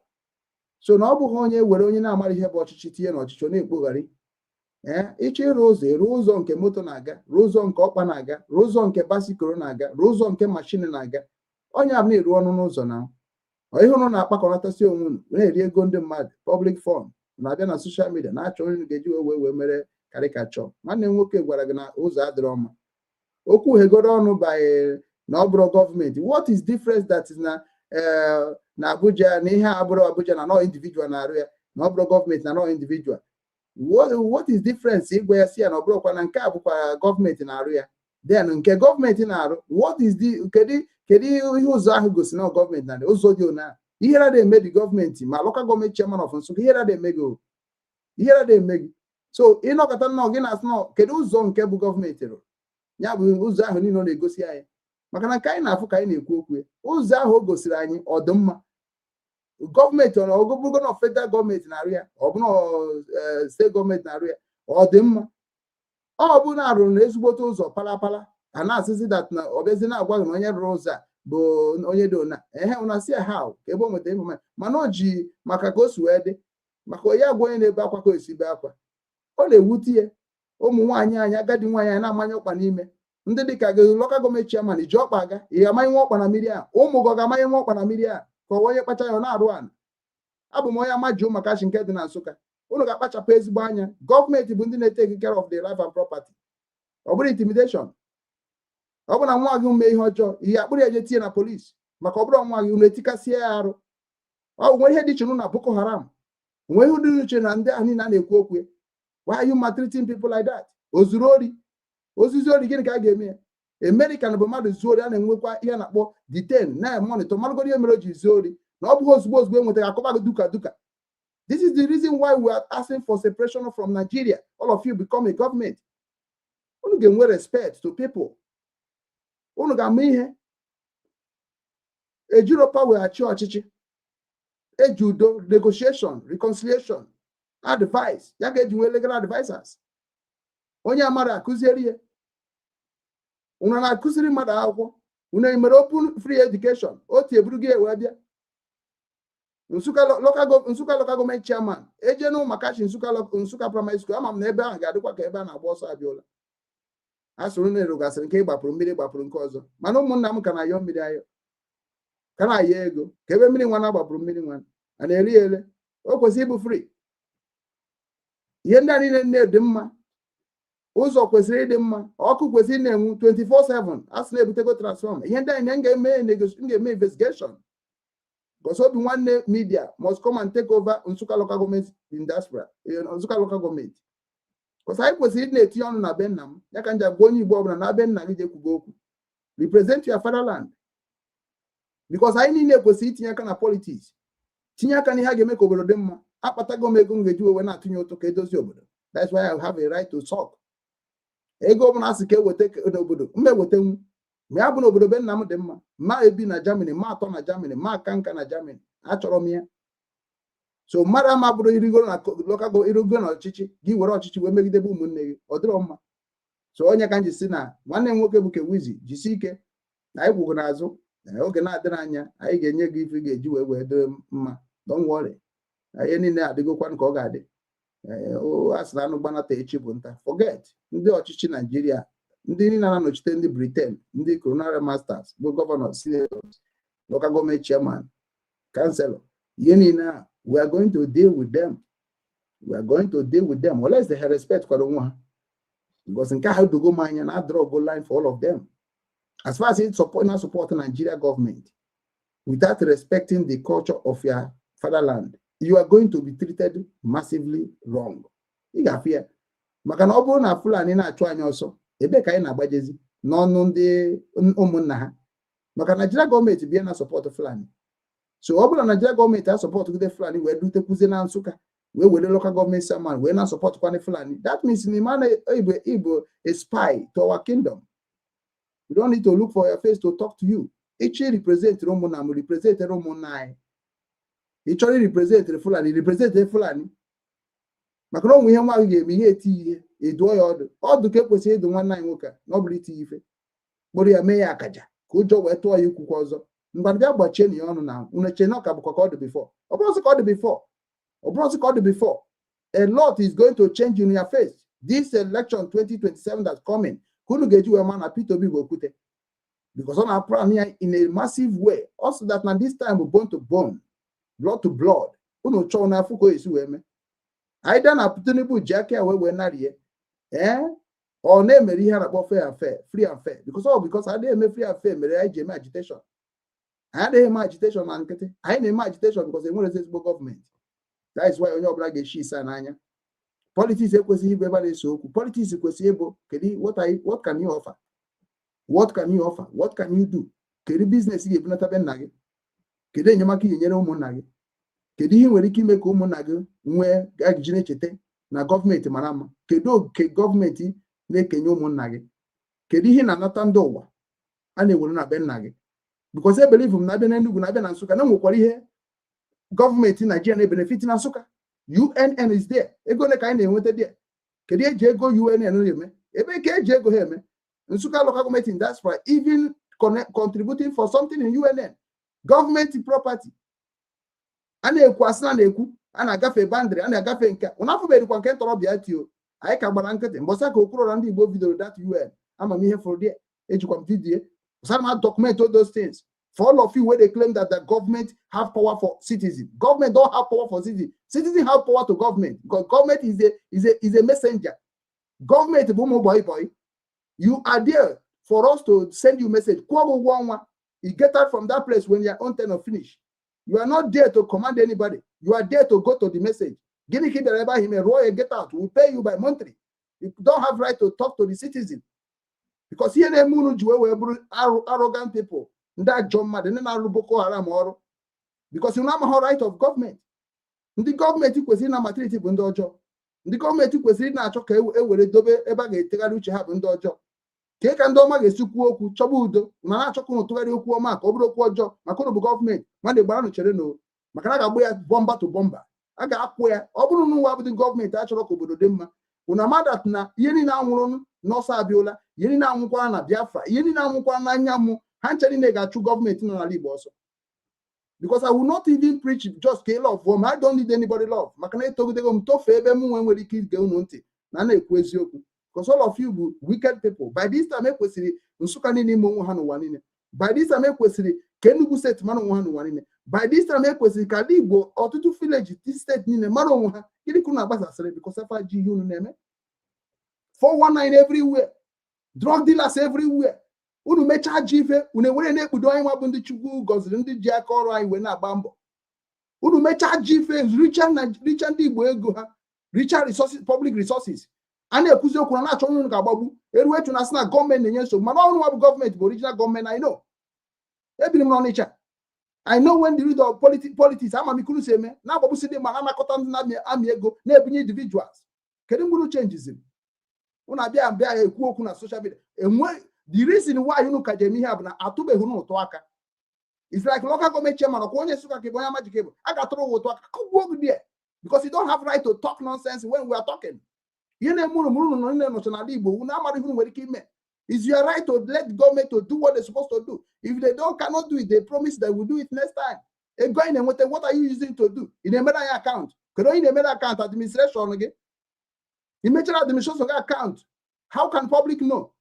So na ọ bụghị onye were onye na-amara ihe bụ ọchịchị tinye n'ọchịchị, ọ na-ekpogharị. Ee, ịchọ ịrụ ụzọ, ịrụ ụzọ nke moto na-aga, rụọ ụzọ nke ọkpa na-aga, rụọ ụzọ nke bicycle na-aga, rụọ ụzọ nke machine na-aga. Onye abụ na-eru ọnụ n'ụzọ na ihe unu na-akpakọnatasị onwe unu na-eri ego ndị mmadụ, public fund, na-abịa na social media na-achọ onye unu ga-eji wee mere karikachọ. Nwanne m nwoke gwara gị na ụzọ adịrọ mma. Okwu hegoro ọnụ banyere na ọ bụrụ gọọmenti, what is difference that is na Abuja na ihe a bụrụ Abuja na nọ individual na-arụ ya, na ọ bụrụ gọọmenti na nọ individual? What is difference? Ịgwa ya si ya na ọ bụrụkwa na nke a bụkwa gọọmenti na-arụ ya, then nke gọọmenti na-arụ, what is the kedu ihe ụzọ ahụ gosi na gọọmenti na ụzọ dị ona ihe na eme dị gọọmenti ma local government chairman of Nsụka, ihe na eme gị, ihe na eme gị. So ịnọkọta nnọọ gị na-asị nọ kedu ụzọ nke bụ gọọmenti rụrụ, ya bụ ụzọ ahụ niile ọ na-egosi anyị, maka na nke anyị na-afụ ka anyị na-ekwu okwu ya. Ụzọ ahụ o gosiri anyị ọdịmma gọọmenti ọ bụrụgo na federal gọọmenti na-arụ ya, ọ bụ na steeti gọọmenti na-arụ ya, ọ dị mma. Ọ bụ na arụrụ na ezigbote ụzọ palapala, a na-asịzi that na ọ bịazi na-agwa gị na onye rụrụ ụzọ a bụ onye dị ona ehe ụna si ha ka ebe o nwetara information, mana o ji maka ka o si wee dị, maka onye agwa onye na-ebe akwa ka o si be akwa, ọ na-ewute ya. Ụmụ nwaanyị anyị, agadi nwaanyị anyị na-amanye ọkpa n'ime ndị dịka gị, local government chairman ji ọkpa aga, ị ga-amanye nwa ọkpa na mmiri a? Ụmụ gị ọ ga-amanye nwa ọkpa na mmiri a ka ọ onye kpacha ya ọ na-arụ ana? Abụ m onye amajuo maka achị nke dị na Nsụka. Unu ga-akpachapụ ezigbo anya. Gọọmenti bụ ndị na-etake care of the life and property, ọ bụrụ intimidation. Ọ bụ na nwa gị mee ihe ọjọọ, ihe akpụrụ ya je tinye na polisi, maka ọ bụrụ nwa gị, unu etikasịa ya arụ. Ọ nwere ihe dị iche na Boko Haram, nwee ihe dị iche na ndị ahụ niile a na-ekwu okwu. Why are you maltreating people like that? O zuru ori, ozuzi ori, gịnị ka a ga-eme ya? American bụ mmadụ zuo ori, a na-enwekwa ihe a na-akpọ detain na monitor, marụgoro ihe mere o ji zuo ori, na ọ bụghị ozugbo ozugbo enwetara akọba gị duka duka. This is the reason why we are asking for separation from Nigeria. All of you become a government, unu ga-enwe respect to people, unu ga-ama ihe ejiro power achị ọchịchị, eji udo, negotiation, reconciliation, advice ya ga-eji nwee legal advisers. Onye amara akụzieri ya, unu na-akụziri mmadụ akwụkwọ, unu mere open free education otu eburu gị wee bịa Nsụka local government chairman eje na ụmụakachi Nsụka primary school. Ama m na ebe ahụ ga-adịkwa ka ebe a na-agba ọsọ abịala. A sụrụ na erogasịrị nke ịgbapụrụ mmiri gbapụrụ nke ọzọ, mana ụmụnna m ka na-ayọ mmiri ayọ, ka na-ayọ ego ka ebe mmiri nwa na-agbapụrụ mmiri nwa a na-eri ya ele. O kwesịrị ịbụ free. Ihe ndị a niile nne dị mma, ụzọ kwesịrị ịdị mma, ọkụ kwesịrị na-enwu 24/7. A sị na-ebutego transformer, ihe ndị anyị m ga-eme investigation, because Obi Nwanne Media must come and take over Nsukka local government in diaspora, Nsukka local government, because anyị kwesịrị ịdị na-etinye ọnụ na be nna m. Ya ka m ji agwa onye Igbo ọbụla na be nna gị jekwugo okwu, represent your fatherland, because anyị niile kwesịrị itinye aka na politics, tinye aka n'ihe a ga-eme ka obodo dị mma. Akpatago m ego m ga-eji wee na-atụnye ụtụ ka edozi obodo. That's why I have a right to talk. Ego ọbụla asị ka eweta n'obodo m ewetenwu, ma ya bụ na obodo be nna m dị mma, ma ebi na Germany, ma atọ na Germany, ma aka nka na Germany, achọrọ m ya. So mmadụ ama bụrụ irigoro na local, irigo na ọchịchị gị, were ọchịchị wee megidebe ụmụnne gị, ọ dịrọ mma. So onye ka m ji si na nwanne m nwoke bụ Kewizi, jisi ike na anyị kwụgo n'azụ. Oge na-adịrị anya, anyị ga-enye gị ife ị ga-eji wee dịrị mma. Don't worry, ihe niile adịgokwanụ ka ọ ga-adị. A sị na anụ gbanata echi bụ nta. Forget ndị ọchịchị Naijiria, ndị niile na-anọchite ndị Britain, ndị colonial masters bụ governor, senators, local government chairman, councillor, ihe niile a, we are going to deal with them. We are going to deal with them unless they respect kwara onwe ha, because nke ahụ dogo m anya na draw go line for all of them. As far as it support na support Nigeria government without respecting the culture of your fatherland, you are going to be treated massively wrong. Ị ga-afụ ya, maka na ọ bụrụ na Fulani na-achụ anyị ọsọ, ebee ka anyị na-agbajezi n'ọnụ ndị ụmụnna ha? Maka Nigeria gọọmenti bịa na support Fulani. So ọ bụrụ na Nigeria gọọmenti a support gide Fulani wee dutekwuzie na Nsụka, wee were local government chairman wee na support kwana Fulani, that means na ịma na Igbo a spy to our kingdom. We don't need to look for your face to talk to you. Ịchọ represent ụmụnna m, represent ụmụnna anyị. Ị chọrọ represent Fulani, represent Fulani. Maka na onwe ihe nwa gị ga-eme, ihe eti ihe eduo ya ọdụ ọdụ ka ekwesịrị ịdụ nwanne anyị nwoke a, na ọ bụrụ iti ife kpụrụ ya mee ya akaja ka ụjọ wee tụọ ya ikwukwa ọzọ. Ngwa, bịa gbachie na ya ọnụ na unu eche na ọ ka bụkwa ka ọ dị before. Ọ bụrụzi ka ọ dị before, ọ bụrụzi ka ọ dị before. A lot is going to change in your face. This election 2027 that's coming, ka unu ga-eji wee ma na Peter Obi bụ okwute, because ọ na-plan ya in a massive way also, that na this time bụ bone to bone, blood to blood. Unu chọọ n'afọ ka o esi wee mee. Either na Tinubu ji aka ya wee narie, ee, ọ na-emere ihe a na-akpọ fair and fair, free and fair, because ọ because adịghị eme free and fair mere anyị ji eme agitation. Anyị adịghị eme agitation na nkịtị. Anyị na-eme agitation because enwere ezigbo gọọmenti. That is why onye ọbụla ga-eshi isa n'anya. Politics ekwesịghị ịbụ ebe a na-ese okwu. Politics kwesịrị ịbụ kedu what can you offer, what can you offer, what can you do? Kedu business ị ga-ebunata be nna gị? Kedu enyemaka ị ga-enyere ụmụnna gị? Kedu ihe ị nwere ike ime ka ụmụnna gị nwee gaji na-echeta na gọọmenti mara mma? Kedu oke gọọmenti na-ekenye ụmụnna gị? Kedu ihe ị na-anata ndị ụwa a na-ewere na be nna gị? Because e believe m na abịa n'Enugu, na abịa na Nsụka, na nwekwara ihe gọọmenti Naijiria na-ebenefit na Nsụka. UNN is there. Ego ole ka anyị na-enweta there? Kedu eji ego UNN eme? Ebe ka eji ego ha eme? Nsụka local government in diaspora even contributing for something in UNN government property. A na-ekwu, asị na na-ekwu a na-agafe boundary, a na-agafe nke ụnụ afụbeghịkwa nke ntọrọ bịa tio. Anyị ka gbara nkịtị. Mbọsa ka Okwuluora ndị Igbo bidoro that UN amamihe fụrụ there. Ejikwa m video sama document all those things for all of you wey dey claim that the government have power for citizen. Government don't have power for citizen. Citizen have power to government, because government is a messenger. Government bụ ụmụ boy boy. You are there for us to send you message, kwụọ gị ụgwọ ọnwa. You get out from that place when your own turn of finish. You are not there to command anybody. You are there to go to the message. Gịnị ka ị bịara ebe ahụ ime? Rụọ ya, get out. We pay you by monthly. You don't have right to talk to the citizen, because ihe na-eme unu ji wee bụrụ arrogant people, ndị ajọ mmadụ, ndị na-arụ Boko Haram ọrụ, because unu amaghị right of government. Ndị gọọmenti kwesịrị na maturity bụ ndị ọjọọ. Ndị gọọmenti kwesịrị na-achọ ka e were dobe ebe a ga-etegharị uche ha bụ ndị ọjọọ. Kee ka ndị ọma ga-esi kwuo okwu chọba udo ma na-achọ ka unu tụgharị okwu ọma ka ọ bụrụ okwu ọjọọ? Maka unu bụ gọọmenti nwanne, gbara chere no, maka na a ga-agbụ ya bomber to bomber, a ga-akwụ ya. Ọ bụrụ na ụwa abụdị gọọmenti achọrọ ka obodo dị mma, unu amadat na ihe niile anwụrụ n'ọsọ abịala, ihe niile anwụkwara na Biafra, ihe niile anwụkwara n'anya mụ, ha nche niile ga-achụ gọọmenti nọ n'ala Igbo ọsọ. Because I will not even preach just ka love m. I don't need anybody love, maka na etogidego m tofee ebe m nwere ike ige unu ntị na na-ekwu eziokwu, because all of you bụ wicked people. By this time ekwesịrị Nsụka niile ime onwe ha n'ụwa niile. By this time ekwesịrị ka Enugu steeti mara onwe ha n'ụwa niile. By this time ekwesịrị ka ala Igbo, ọtụtụ village steeti niile mara onwe ha. Gịnị ka unu agbasasịrị? Because afa ji ihe unu na-eme, 419 everywhere, drug dealers everywhere. Unu mechaa ji ife unu ewere na-ekpudo anyị nwa bụ ndị Chukwu gọziri, ndị ji aka ọrụ anyị wee na-agba mbọ. Unu mechaa ji ife richa ndị Igbo ego ha, richa resources, public resources. A na-ekwuzi okwu na na-achọ unu ga-agbagbu eruo echu na asị na gọọmenti na-enye nsogbu, mana ọrụ nwa bụ gọọmenti bụ original gọọmenti. I know, ebiri m n'Ọnịcha. I know when the leader of politics amamikuru si eme na-agbagbusi ndị ma na-anakọta ndị na-amị ego na-ebunye individuals. Kedu mgbe unu changeziri? Unu abịa abịa ekwu okwu na social media. Enwe the reason why unu ka ji eme ihe a bụ na atụbeghị unu ụtụ aka. It's like local government chairman, ọkwa onye Nsụka ka bụ onye Amajike bụ a ga-atụrụ ụtụ aka kụgbuo gị there, because you don't have right to talk nonsense when we are talking. Ihe na-eme unu mụrụ unu nọ niile nọcha n'ala Igbo, unu amara ihe unu nwere ike ime. It's your right to let government to do what they're supposed to do. If they don't cannot do it, they promise they will do it next time. Ego anyị na-enweta, what are you using to do? Ị na-emere anyị account? Kedu onye na-emere account? Administration gị, ị mechara administration gị account? How can public know?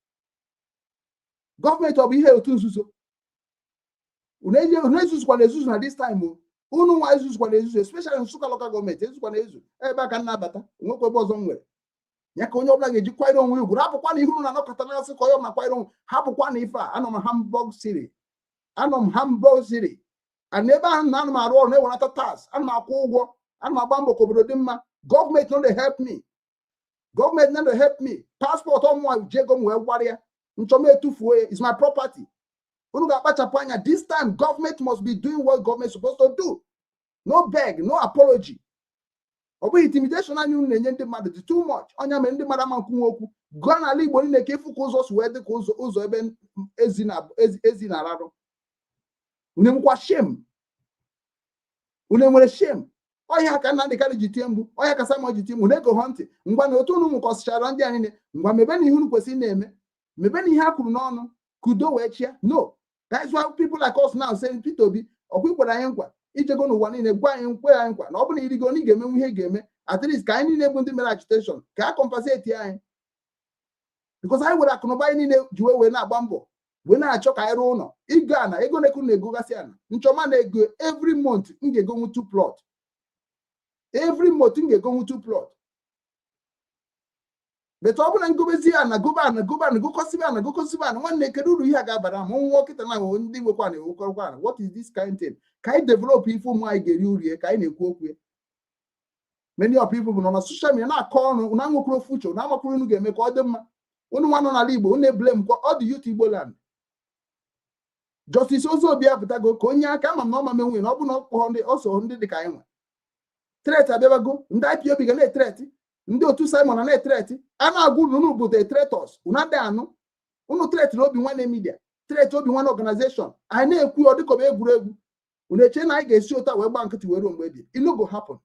Gọọmenti ọ bụ ihe otu nzuzo? Unu ezuzukwana ezuzu na this time o. Unu nwa ezuzukwana ezuzu, especially Nsụka local gọọmenti, ezuzukwana ezu ebe a ka m na-abata, onwekwa ebe ọzọ m nwere ya ka onye ọbụla ga-eji kwanyere onwe ugwu. Hapụkwa na ihe unu na-anọkọta na-asị ka onye ọbụla kwanyere onwe. Hapụkwa na ife a, anọ m Hamburg City, anọ m Hamburg City, and ebe ahụ na ana m arụ ọrụ na-ewenata tax, ana m akwụ ụgwọ, ana m agba mbọ ka obodo dị mma. Gọọmenti no dey help me, gọọmenti no dey help me. Passport ọmụnwa ji ego m wee gbara ya, nchọm etufuo ya, is my property. Unu ga-akpachapụ anya. This time government must be doing what government supposed to do. No beg, no apology. Ọ bụghị intimidation anyị unu na-enye ndị mmadụ dị too much. Ọnya mere ndị mmadụ ama nkwunwe okwu. Gụọ n'ala Igbo niile ka ịfụ ka ụzọ si wee dị ka ụzọ ụzọ ebe ezi na ezi na-ararụ. Unu enwekwa shame? Unu enwere shame? Ọhịa ka Nnamdị Kanụ ji tie mgbu, ọhịa ka Simon ji tie mgbu na-ego ha ntị. Ngwa na otu unu nwụkọsịchara ndị a niile, ngwa mebe na ihe unu kwesịrị na-eme, mebe na ihe a kwuru n'ọnụ ka udo wee chịa. No, that is why people like us now saying, Peter Obi, ọkwa ikwere anyị nkwa ijego n'ụwa niile, gwa anyị, nkwe anyị nkwa na ọ bụrụ na irigo na ị ga-emenwu ihe ị ga-eme, at least ka anyị niile bụ ndị mere agitation ka a compensate anyị, because anyị were akụnụba anyị niile ji wee na-agba mbọ wee na-achọ ka anyị rụọ ụlọ igo ana ego na-ekwu na-egogasị ana nchọma na-ego. Every month m ga-egonwu two plot, every month m ga-egonwu two plot. But ọ bụrụ na ngobezi ana, gobe ana, gobe ana, gokọsibe ana, gokọsibe ana, nwanne, kedu uru ihe a ga-abara ma nwa kịta na ndị nwekwa na ewekọrọkwa ana? What is this kind thing? Ka anyị develop ife ụmụ anyị ga-eri uru ya ka anyị na-ekwu okwu ya. Many of people nọ na social media na-akọ ọnụ na nwekwuru future na amakwuru unu ga-eme ka ọ dị mma. Unu nwa nọ n'ala Igbo, unu eblame kwa all the youth Igbo land. Justice Ozobi apụtago ka onye aka ama m na ọma menwe na ọ bụ na ọ kpọọ ndị ọsọ ndị dị ka anyị nwe threat abịabago. Ndị IPOB ga na-ethreat, ndị otu Simon na na-ethreat, a na-agwa unu unu bụ the traitors. Unu adịghị anụ. Unu threat na Obi Nwanne Media, threat Obi Nwanne organization. Anyị na-ekwu ọ dịka ọ bụ egwuregwu. Unu eche na anyị ga-esi ụta wee gba nkịtị wee ruo mgbe ebi? It no go happen.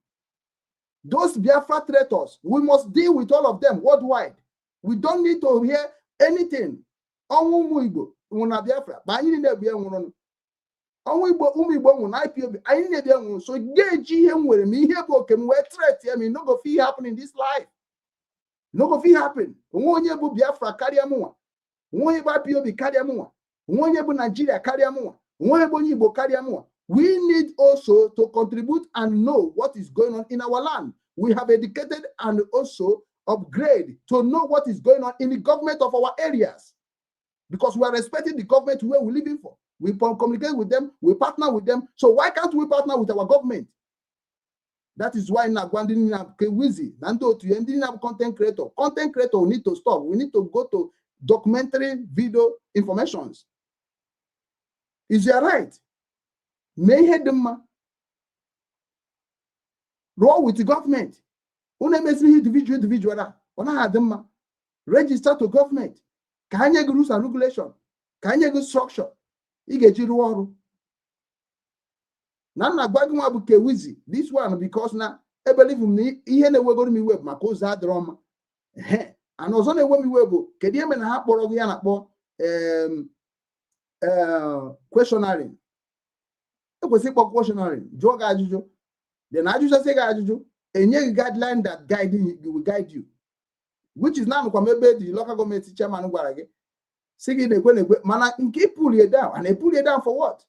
Those Biafra traitors, we must deal with all of them worldwide. We don't need to hear anything. Ọnwụ ụmụ Igbo nwụrụ na Biafra ma anyị niile bụ ya nwụrụ. Ọnwụ Igbo, ụmụ Igbo nwụrụ na IPOB, anyị niile bịa nwụrụ. So ga-eji ihe m nwere ma ihe bụ oke m wee threat ya ma no go fit happen in this life, no go fit happen. Onwe onye bụ Biafra karịa mụnwa, onwe onye bụ IPOB karịa mụnwa, onwe onye bụ Naijiria karịa mụnwa, onwe onye bụ onye Igbo karịa mụnwa. We need also to contribute and know what is going on in our land. We have educated and also upgrade to know what is going on in the government of our areas, because we are respecting the government where we're living for. We communicate with them, we partner with them. So why can't we partner with our government? That is why na gwa ndị niile Kewizi na ndị otu ya, ndị niile bụ content creator. Content creator need to stop. We need to go to documentary video informations. Is your right? Mee ihe dị mma. Rụọ with the government. Unu emeziri ihe individual individual a, ọ naghị adị mma. Register to government. Ka ha nye gị rules and regulation. Ka ha nye gị structure ị ga-eji rụọ ọrụ. Na nna gwa gị nwa bụ Kewizi this one, because na ebelieve m na ihe na-ewegoro m iwe bụ maka ụzọ adịrọ mma. Ehe, ana ọzọ na-ewe m iwe bụ kedu ihe mere na ha kpọrọ gị ya na-akpọ questionnaire. Ekwesịrị ịkpọ questionnaire, jụọ gị ajụjụ, then ajụjụsị gị ajụjụ, enye gị guideline that guide you, will guide you, which is na anụkwa m ebe the local government chairman gwara gị si gị na-ekwe na-ekwe, mana nke pull you down and pull you down for what?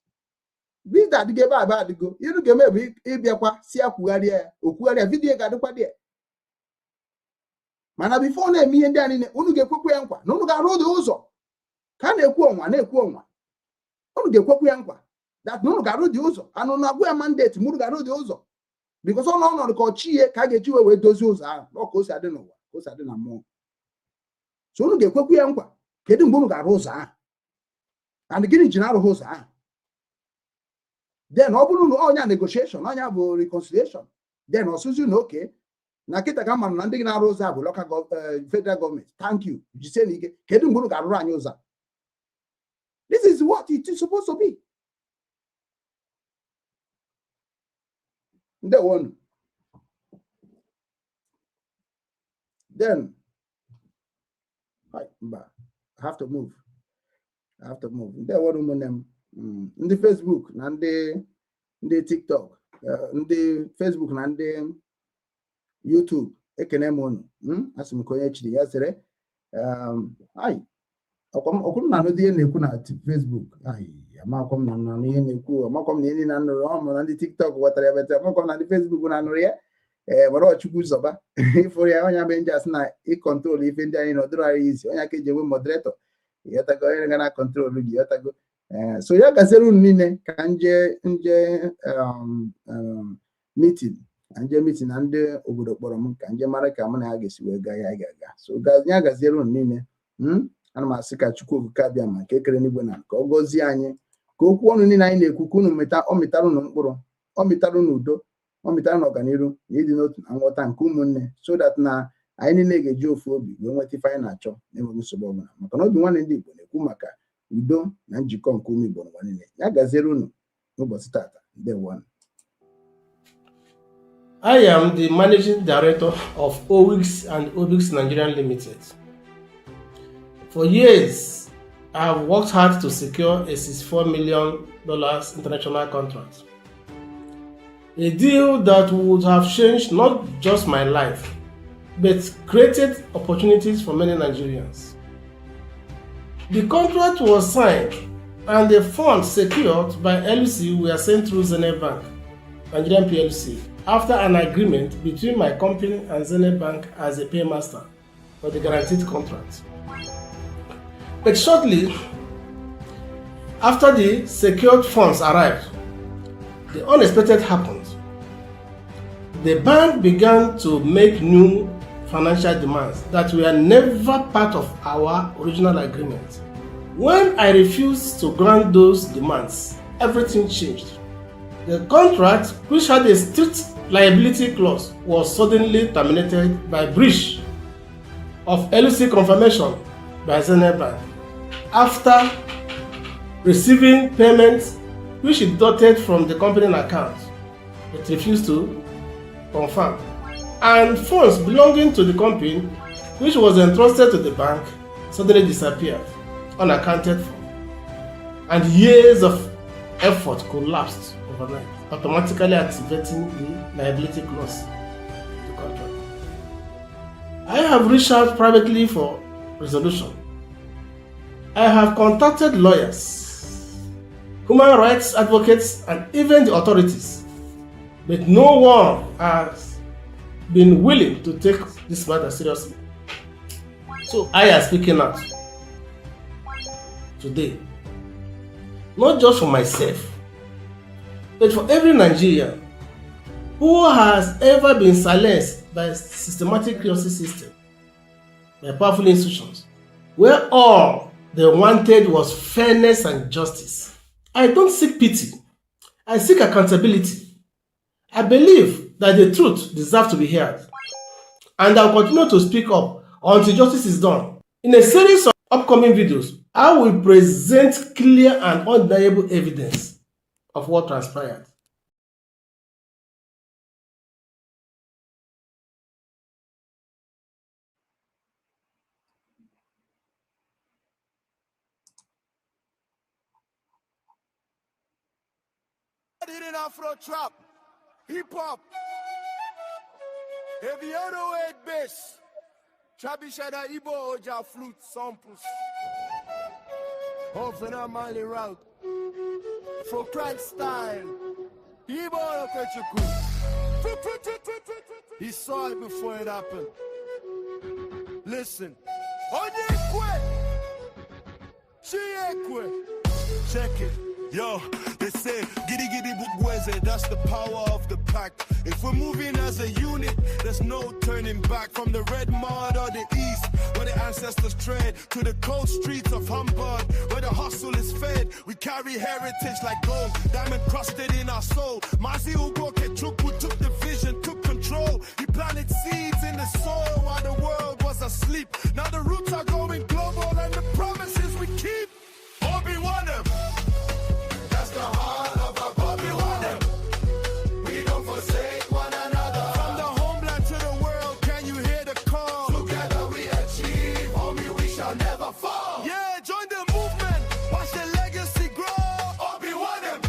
Video adịgo ebe aba adịgo. Iru ga-eme bụ ịbịakwa si ya kwugharịa ya, okwugharịa video ga-adịkwa dị ya. Mana before na-eme ihe ndị a niile, unu ga-ekwekwa ya nkwa na unu ga-arụ ụdị ụzọ ka a na-ekwu ọnwa na-ekwu ọnwa. Unu ga-ekwekwa ya nkwa that na unu ga-arụ dị ụzọ anụ na-agwa ya mandate ma unu ga-arụ dị ụzọ, because ọ nọ ọnọdụ ka ọchị ihe ka a ga-eji wee dozie ụzọ ahụ. Ọ ka o si adị n'ụwa, ka o si adị na mmụọ. So unu ga-ekwekwa ya nkwa. Kedu mgbe unu ga-arụ ụzọ ahụ and gịnị ji na-arụghị ụzọ ahụ? Then ọ bụrụ na ọnya negotiation, ọnya bụ reconciliation, then ọsụzi na oke na kịta ka mara na ndị na-arụ ụzọ a bụ local federal government. Thank you, jisie n'ike. Kedu mgbe unu ga-arụrụ anyị ụzọ a? This is what it is supposed to be. Ndewonu. Then hi, mba, I have to move, I have to move. Ndewonu ụmụnne m. Ndị Facebook na ndị TikTok, ndị Facebook na ndị YouTube, ekene m unu. Asị m ka onye chiri ya zere. Hi. Ọkwụ m na-anụ ihe na-ekwu na Facebook. Amakwa m na anụ ihe na-ekwu, amakwa m na ihe niile anụrụ ọ mụ na ndị TikTok ghọtara ya bete, amakwa m na ndị Facebook na-anụrụ ya. Ee, were Ọchukwu zọba ịfụrụ ya. Onye be nje asị na ị control ife ndị anyị nọdụrụ anyị izi, onye aka eji enwe moderator, ịghọtago, onye ga na control gị, ịghọtago. Ee, so ya gaziere unu niile. Ka nje meeting, ka nje meeting na ndị obodo kpọrọ m, ka nje mara ka mụ na ya ga-esi wee gaa ya ga-aga. So ya gaziere unu niile. Ana m asị ka Chukwu Okike abịa ma nke ekere n'igwe na ka ọ gọzie anyị, ka okwu ọnụ niile anyị na-ekwu ka unu mịta, ọ mịtara unu mkpụrụ, ọ mịtara unu udo, ọ mịtara unu ọganiru na ịdị n'otu na nghọta nke ụmụnne, so that na anyị niile ga-eji ofu obi wee nweta ife anyị na-achọ na-enweghị nsogbu ọbụla, maka na Obi Nwanne Ndị Igbo na-ekwu maka udo na njikọ nke ụmụ Igbo n'ụwa niile. Ya gaziere unu n'ụbọchị tata. Ndewo. I am the managing director of Owix and Obix Nigerian Limited. For years, I have worked hard to secure a $64 million international contract. A deal that would have changed not just my life, but created opportunities for many Nigerians. The contract was signed and the funds secured by LC were sent through Zenith Bank, Nigerian PLC, after an agreement between my company and Zenith Bank as a paymaster for the guaranteed contract. But shortly after the secured funds arrived, the unexpected happened. The bank began to make new financial demands that were never part of our original agreement. When I refused to grant those demands, everything changed. The contract, which had a strict liability clause, was suddenly terminated by breach of LC confirmation by Zenith Bank after receiving payments which it deducted from the company account. It refused to confirm. And funds belonging to the company, which was entrusted to the bank, suddenly disappeared, unaccounted for. And years of effort collapsed overnight, automatically activating the liability clause in the contract. I have reached out privately for resolution. I have contacted lawyers, human rights advocates, and even the authorities, but no one has been willing to take this matter seriously. So I am speaking out today, not just for myself, but for every Nigerian who has ever been silenced by systematic justice system, by powerful institutions, where all they wanted was fairness and justice. I don't seek pity. I seek accountability. I believe that the truth deserves to be heard. And I will continue to speak up until justice is done. In a series of upcoming videos, I will present clear and undeniable evidence of what transpired. In Afro trap, hip hop, heavy 808 bass, Trabishada Igbo Oja flute samples. Off in a Mali route, for Christ style, Igbo Okechukwu. He saw it before it happened. Listen, Onyekwe, Chiekwe, check it. Yo, they say giddy giddy bugweze, that's the power of the pack. If we're moving as a unit, there's no turning back. From the red mud or the east, where the ancestors tread, to the cold streets of Hamburg, where the hustle is fed. We carry heritage like gold, diamond crusted in our soul. Mazi Ugo Kechukwu took the vision, took control. He planted seeds in the soil while the world was asleep. Now the roots are going global and the promises we keep. Obi-Wan. That's the heart of our Obi-Wan. We don't forsake one another. From the homeland to the world, can you hear the call? Together we achieve, homie, we shall never fall. Yeah, join the movement, watch the legacy grow. Obi-Wan,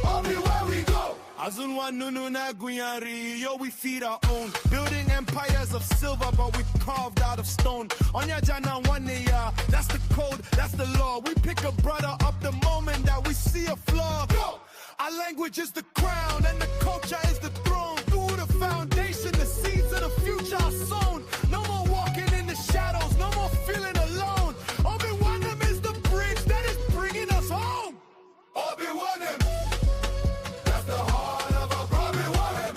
Obi where we go. Azunwa nunu na Gunyari, yo, we feed our own. Building empires of silver, but we carved out of stone. Onya jana wane ya, that's the code, that's the law. We pick a brother up the moment that we see a flaw. Go! Our language is the crown and the culture is the throne. Through the foundation, the seeds of the future are sown. No more walking in the shadows, no more feeling alone. Obi-Wan is the bridge that is bringing us home. Obi-Wan, that's the heart of a Obi-Wan.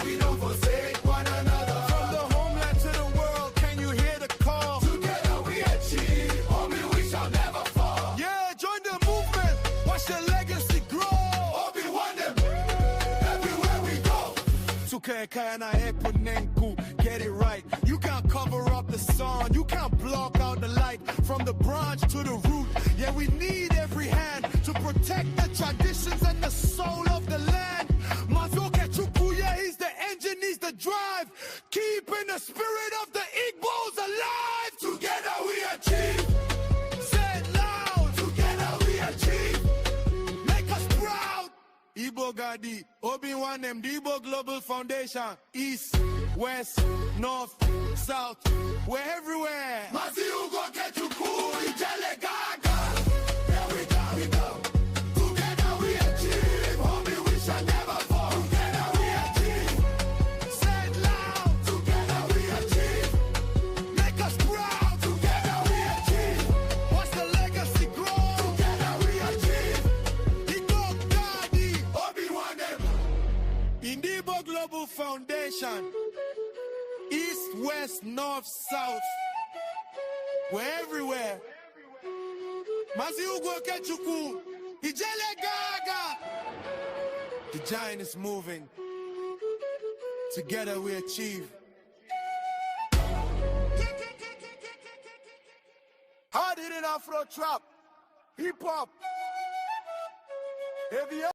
We don't forsake one another. From the homeland to the world, can you hear the call? Together we achieve, homie, we shall never fall. Yeah, join the movement, watch the legacy grow. Obi-Wan, everywhere we go. Get it right. You can't cover up the sun, you can't block out the light. From the branch to the root, yeah, we need every hand to protect the traditions and the soul of the land. Mazi Okechukwu, yeah, he's the engine, he's the drive, keeping the spirit of the Igbos alive. Together we achieve. Say it loud. Together we achieve. Make us proud. Igbo Gadi, Obi-Wan, the Igbo Global Foundation, East, West, North, South, we're everywhere. Mazi Ugo Okechukwu, Ijele Gaga. Here we go, we go. Together we achieve, homie, we shall never fall. Together we achieve. Say it loud. Together we achieve. Make us proud. Together we achieve. Watch the legacy grow. Together we achieve. Igbo Gadi, Obi-Wan, Igbo Global Foundation. East, West, North, South. We're everywhere. Mazi Ugo Okechukwu, Ijele Gaga. The giant is moving. Together we achieve. Hard hitting Afro trap, hip hop, heavy.